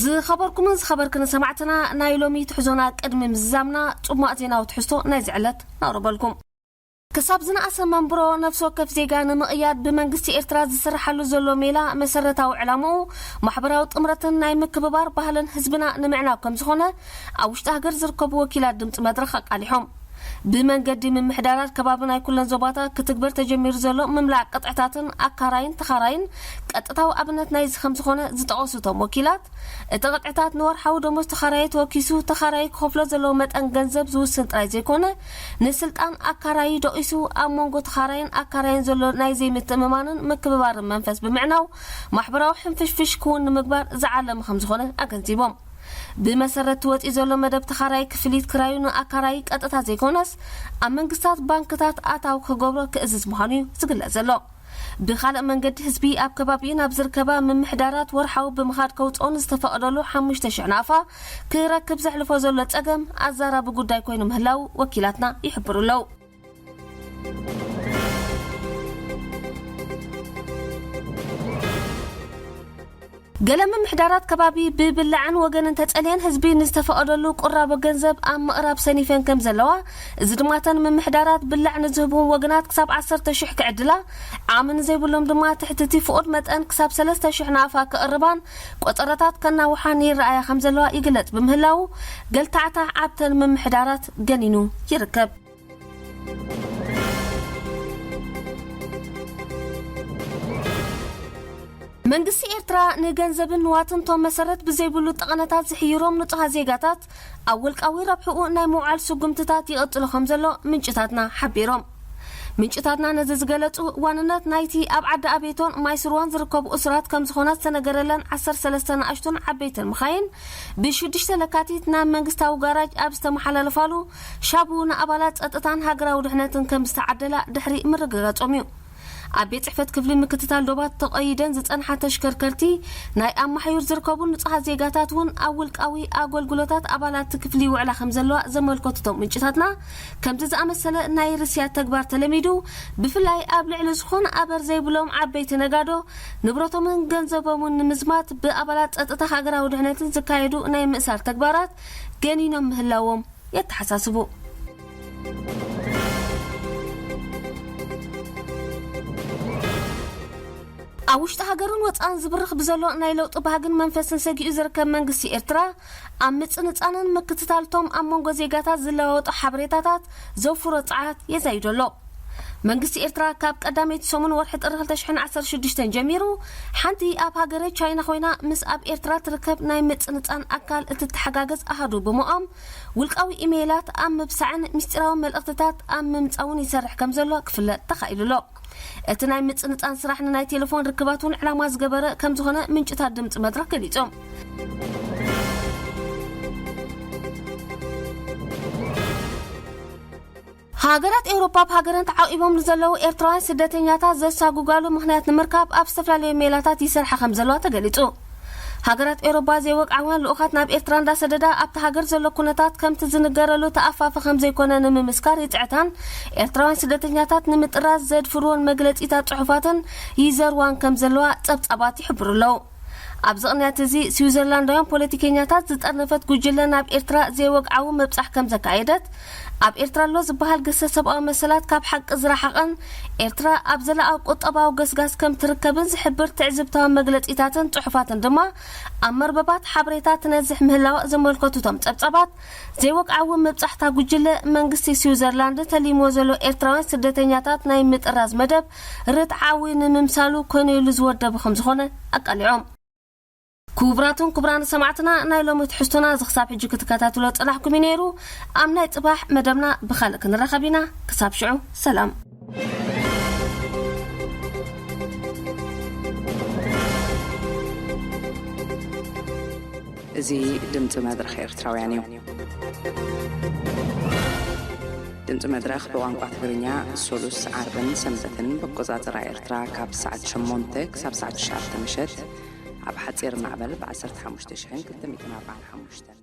ዝኸበርኩምን ዝኸበርክን ሰማዕትና፣ ናይ ሎሚ ትሕዞና ቅድሚ ምዝዛምና፣ ጽማቕ ዜናዊ ትሕዝቶ ናይዚ ዕለት ነቕርበልኩም። ክሳብ ዝነኣሰ መንብሮ ነፍሲ ወከፍ ዜጋ ንምቕያድ ብመንግስቲ ኤርትራ ዝስርሓሉ ዘሎ ሜላ መሰረታዊ ዕላምኡ ማሕበራዊ ጥምረትን ናይ ምክብባር ባህልን ህዝብና ንምዕናው ከም ዝኾነ ኣብ ውሽጢ ሃገር ዝርከቡ ወኪላት ድምፂ መድረኽ ኣቃሊሖም። ብመንገዲ ምምሕዳራት ከባቢ ናይ ኩለን ዞባታት ክትግበር ተጀሚሩ ዘሎ ምምላእ ቅጥዕታትን ኣካራይን ተኻራይን ቀጥታዊ ኣብነት ናይዚ ከም ዝኾነ ዝጠቐሱ እቶም ወኪላት፣ እቲ ቅጥዕታት ንወርሓዊ ደሞዝ ተኻራዪ ተወኪሱ፣ ተኻራዪ ክኸፍሎ ዘለዎ መጠን ገንዘብ ዝውስን ጥራይ ዘይኮነ፣ ንስልጣን ኣካራዪ ደቂሱ፣ ኣብ መንጎ ተኻራይን ኣካራይን ዘሎ ናይ ዘይምትእምማንን ምክብባርን መንፈስ ብምዕናው፣ ማሕበራዊ ሕንፍሽፍሽ ክውን ንምግባር ዝዓለመ ከም ዝኾነ ኣገንዚቦም። ብመሰረት እቲ ወፂኡ ዘሎ መደብ ተኻራዪ ክፍሊት ክራዩ ንኣካራዪ ቀጥታ ዘይኮነስ፣ ኣብ መንግስታት ባንክታት ኣታዊ ክገብሮ ክእዝዝ ምዃኑ እዩ ዝግለጽ ዘሎ። ብኻልእ መንገዲ ህዝቢ ኣብ ከባቢኡ ናብ ዝርከባ ምምሕዳራት ወርሓዊ ብምኻድ ከውፅኦ ንዝተፈቐደሉ ሓሙሽተ ሽሕ ናቕፋ ክረክብ ዘሕልፎ ዘሎ ፀገም ኣዛራቢ ጉዳይ ኮይኑ ምህላው ወኪላትና ይሕብሩ ኣለዉ። ገለ ምምሕዳራት ከባቢ ብብላዕን ወገንን ተጸልየን ህዝቢ ንዝተፈቐደሉ ቁራቦ ገንዘብ ኣብ ምቕራብ ሰኒፈን ከም ዘለዋ፣ እዚ ድማ እተን ምምሕዳራት ብላዕ ንዝህብዎም ወገናት ክሳብ ዓሰርተ ሽሕ ክዕድላ፣ ዓቕሚ ንዘይብሎም ድማ ትሕቲ እቲ ፍቑድ መጠን ክሳብ ሰለስተ ሽሕ ናቕፋ ክቕርባን ቆጸራታት ከናውሓን ይረኣያ ከም ዘለዋ ይግለጽ ብምህላዉ፣ ገልታዕታዕ ኣብተን ምምሕዳራት ገኒኑ ይርከብ። መንግስቲ ኤርትራ ንገንዘብን ንዋትን ቶም መሰረት ብዘይብሉ ጠቐነታት ዝሕይሮም ንጹሃት ዜጋታት ኣብ ውልቃዊ ረብሕኡ ናይ ምውዓል ስጉምትታት ይቕጽሎ ከም ዘሎ ምንጭታትና ሓቢሮም። ምንጭታትና ነዚ ዝገለጹ፣ ዋንነት ናይቲ ኣብ ዓዲ ኣቤቶን ማይ ስርዋን ዝርከቡ እሱራት ከም ዝኾና ዝተነገረለን ዓሰርተ ሰለስተ ንኣሽቱን ዓበይትን መኻይን ብሽዱሽተ ለካቲት ናብ መንግስታዊ ጋራጅ ኣብ ዝተመሓላለፋሉ፣ ሻቡ ንኣባላት ጸጥታን ሃገራዊ ድሕነትን ከም ዝተዓደላ ድሕሪ ምርግጋጾም እዩ። ኣብ ቤት ጽሕፈት ክፍሊ ምክትታል ዶባት ተቐይደን ዝጸንሓ ተሽከርከርቲ ናይ ኣብ ማሕዩር ዝርከቡ ንጹሃት ዜጋታት እውን ኣብ ውልቃዊ ኣገልግሎታት ኣባላት ክፍሊ ይውዕላ ከም ዘለዋ ዘመልከቱ እቶም ምንጭታትና፣ ከምዚ ዝኣመሰለ ናይ ርስያት ተግባር ተለሚዱ፣ ብፍላይ ኣብ ልዕሊ ዝኾነ ኣበር ዘይብሎም ዓበይቲ ነጋዶ ንብረቶምን ገንዘቦምን ንምዝማት ብኣባላት ጸጥታ ሃገራዊ ድሕነትን ዝካየዱ ናይ ምእሳር ተግባራት ገኒኖም ምህላዎም የተሓሳስቡ። ኣብ ውሽጢ ሃገርን ወጻእን ዝብርኽ ብዘሎ ናይ ለውጢ ባህግን መንፈስን ሰጊኡ ዝርከብ መንግስቲ ኤርትራ፣ ኣብ ምጽንጻንን ምክትታልቶም ኣብ መንጎ ዜጋታት ዝለዋወጡ ሓበሬታታት ዘውፍሮ ጸዓት የዛይዶ ኣሎ። መንግስቲ ኤርትራ ካብ ቀዳመይቲ ሰሙን ወርሒ ጥሪ ክልተ ሽሕን ዓሰርተ ሽዱሽተን ጀሚሩ፣ ሓንቲ ኣብ ሃገረ ቻይና ኮይና ምስ ኣብ ኤርትራ ትርከብ ናይ ምጽንጻን ኣካል እትተሓጋገዝ ኣሃዱ ብምቋም፣ ውልቃዊ ኢሜይላት ኣብ ምብሳዕን ምስጢራዊ መልእኽትታት ኣብ ምምጻውን ይሰርሕ ከም ዘሎ ክፍለጥ ተኻኢሉ ኣሎ። እቲ ናይ ምጽንጻን ስራሕ ንናይ ቴሌፎን ርክባት እውን ዕላማ ዝገበረ ከም ዝኾነ ምንጭታት ድምጺ መድረኽ ገሊጾም። ሃገራት ኤውሮፓ ኣብ ሃገረን ተዓቂቦም ንዘለዉ ኤርትራውያን ስደተኛታት ዘሳጉጋሉ ምኽንያት ንምርካብ ኣብ ዝተፈላለዩ ሜላታት ይሰርሓ ከም ዘለዋ ተገሊጹ። ሃገራት ኤውሮፓ ዘይወግዓውያን ልኡኻት ናብ ኤርትራ እንዳሰደዳ ኣብቲ ሃገር ዘሎ ኩነታት ከምቲ ዝንገረሉ ተኣፋፊ ከም ዘይኮነ ንምምስካር ይጽዕታን ኤርትራውያን ስደተኛታት ንምጥራዝ ዘድፍርዎን መግለጺታት ጽሑፋትን ይዘርዋን ከም ዘለዋ ጸብጻባት ይሕብሩ ኣለዉ። ኣብዚ ቅንያት እዚ ስዊዘርላንዳውያን ፖለቲከኛታት ዝጠርነፈት ጉጅለ ናብ ኤርትራ ዘይወግዓዊ ምብጻሕ ከም ዘካየደት፣ ኣብ ኤርትራ ኣሎ ዝበሃል ግህሰት ሰብኣዊ መሰላት ካብ ሓቂ ዝረሓቐን ኤርትራ ኣብ ዘለኣዊ ቁጠባዊ ገስጋስ ከም ትርከብን ዝሕብር ትዕዝብታዊ መግለጺታትን ጽሑፋትን ድማ ኣብ መርበባት ሓበሬታ ትነዝሕ ምህላዋ ዘመልከቱ እቶም ጸብጻባት፣ ዘይወግዓዊ ምብጻሕታ ጉጅለ መንግስቲ ስዊዘርላንድ ተሊምዎ ዘሎ ኤርትራውያን ስደተኛታት ናይ ምጥራዝ መደብ ርትዓዊ ንምምሳሉ ኮነ ኢሉ ዝወደቡ ከም ዝኾነ ኣቃሊዖም። ክቡራትን ክቡራን ሰማዕትና፣ ናይ ሎሚ ትሕዝቶና እዚ ክሳብ ሕጂ ክትከታተሎ ጸናሕኩም እዩ ነይሩ። ኣብ ናይ ጽባሕ መደብና ብኻልእ ክንራኸብ ኢና። ክሳብ ሽዑ ሰላም። እዚ ድምፂ መድረኽ ኤርትራውያን እዩ። ድምፂ መድረኽ ብቋንቋ ትግርኛ ሰሉስ፣ ዓርብን ሰንበትን ብኣቆፃፅራ ኤርትራ ካብ ሰዓት ሸሞንተ ክሳብ ሰዓት ትሽዓተ ምሸት ኣብ ሓፂር ማዕበል ብ ዓሰርተ ሓሙሽተ ሽሕን ክልተ ሚእትን ኣርባዓን ሓሙሽተን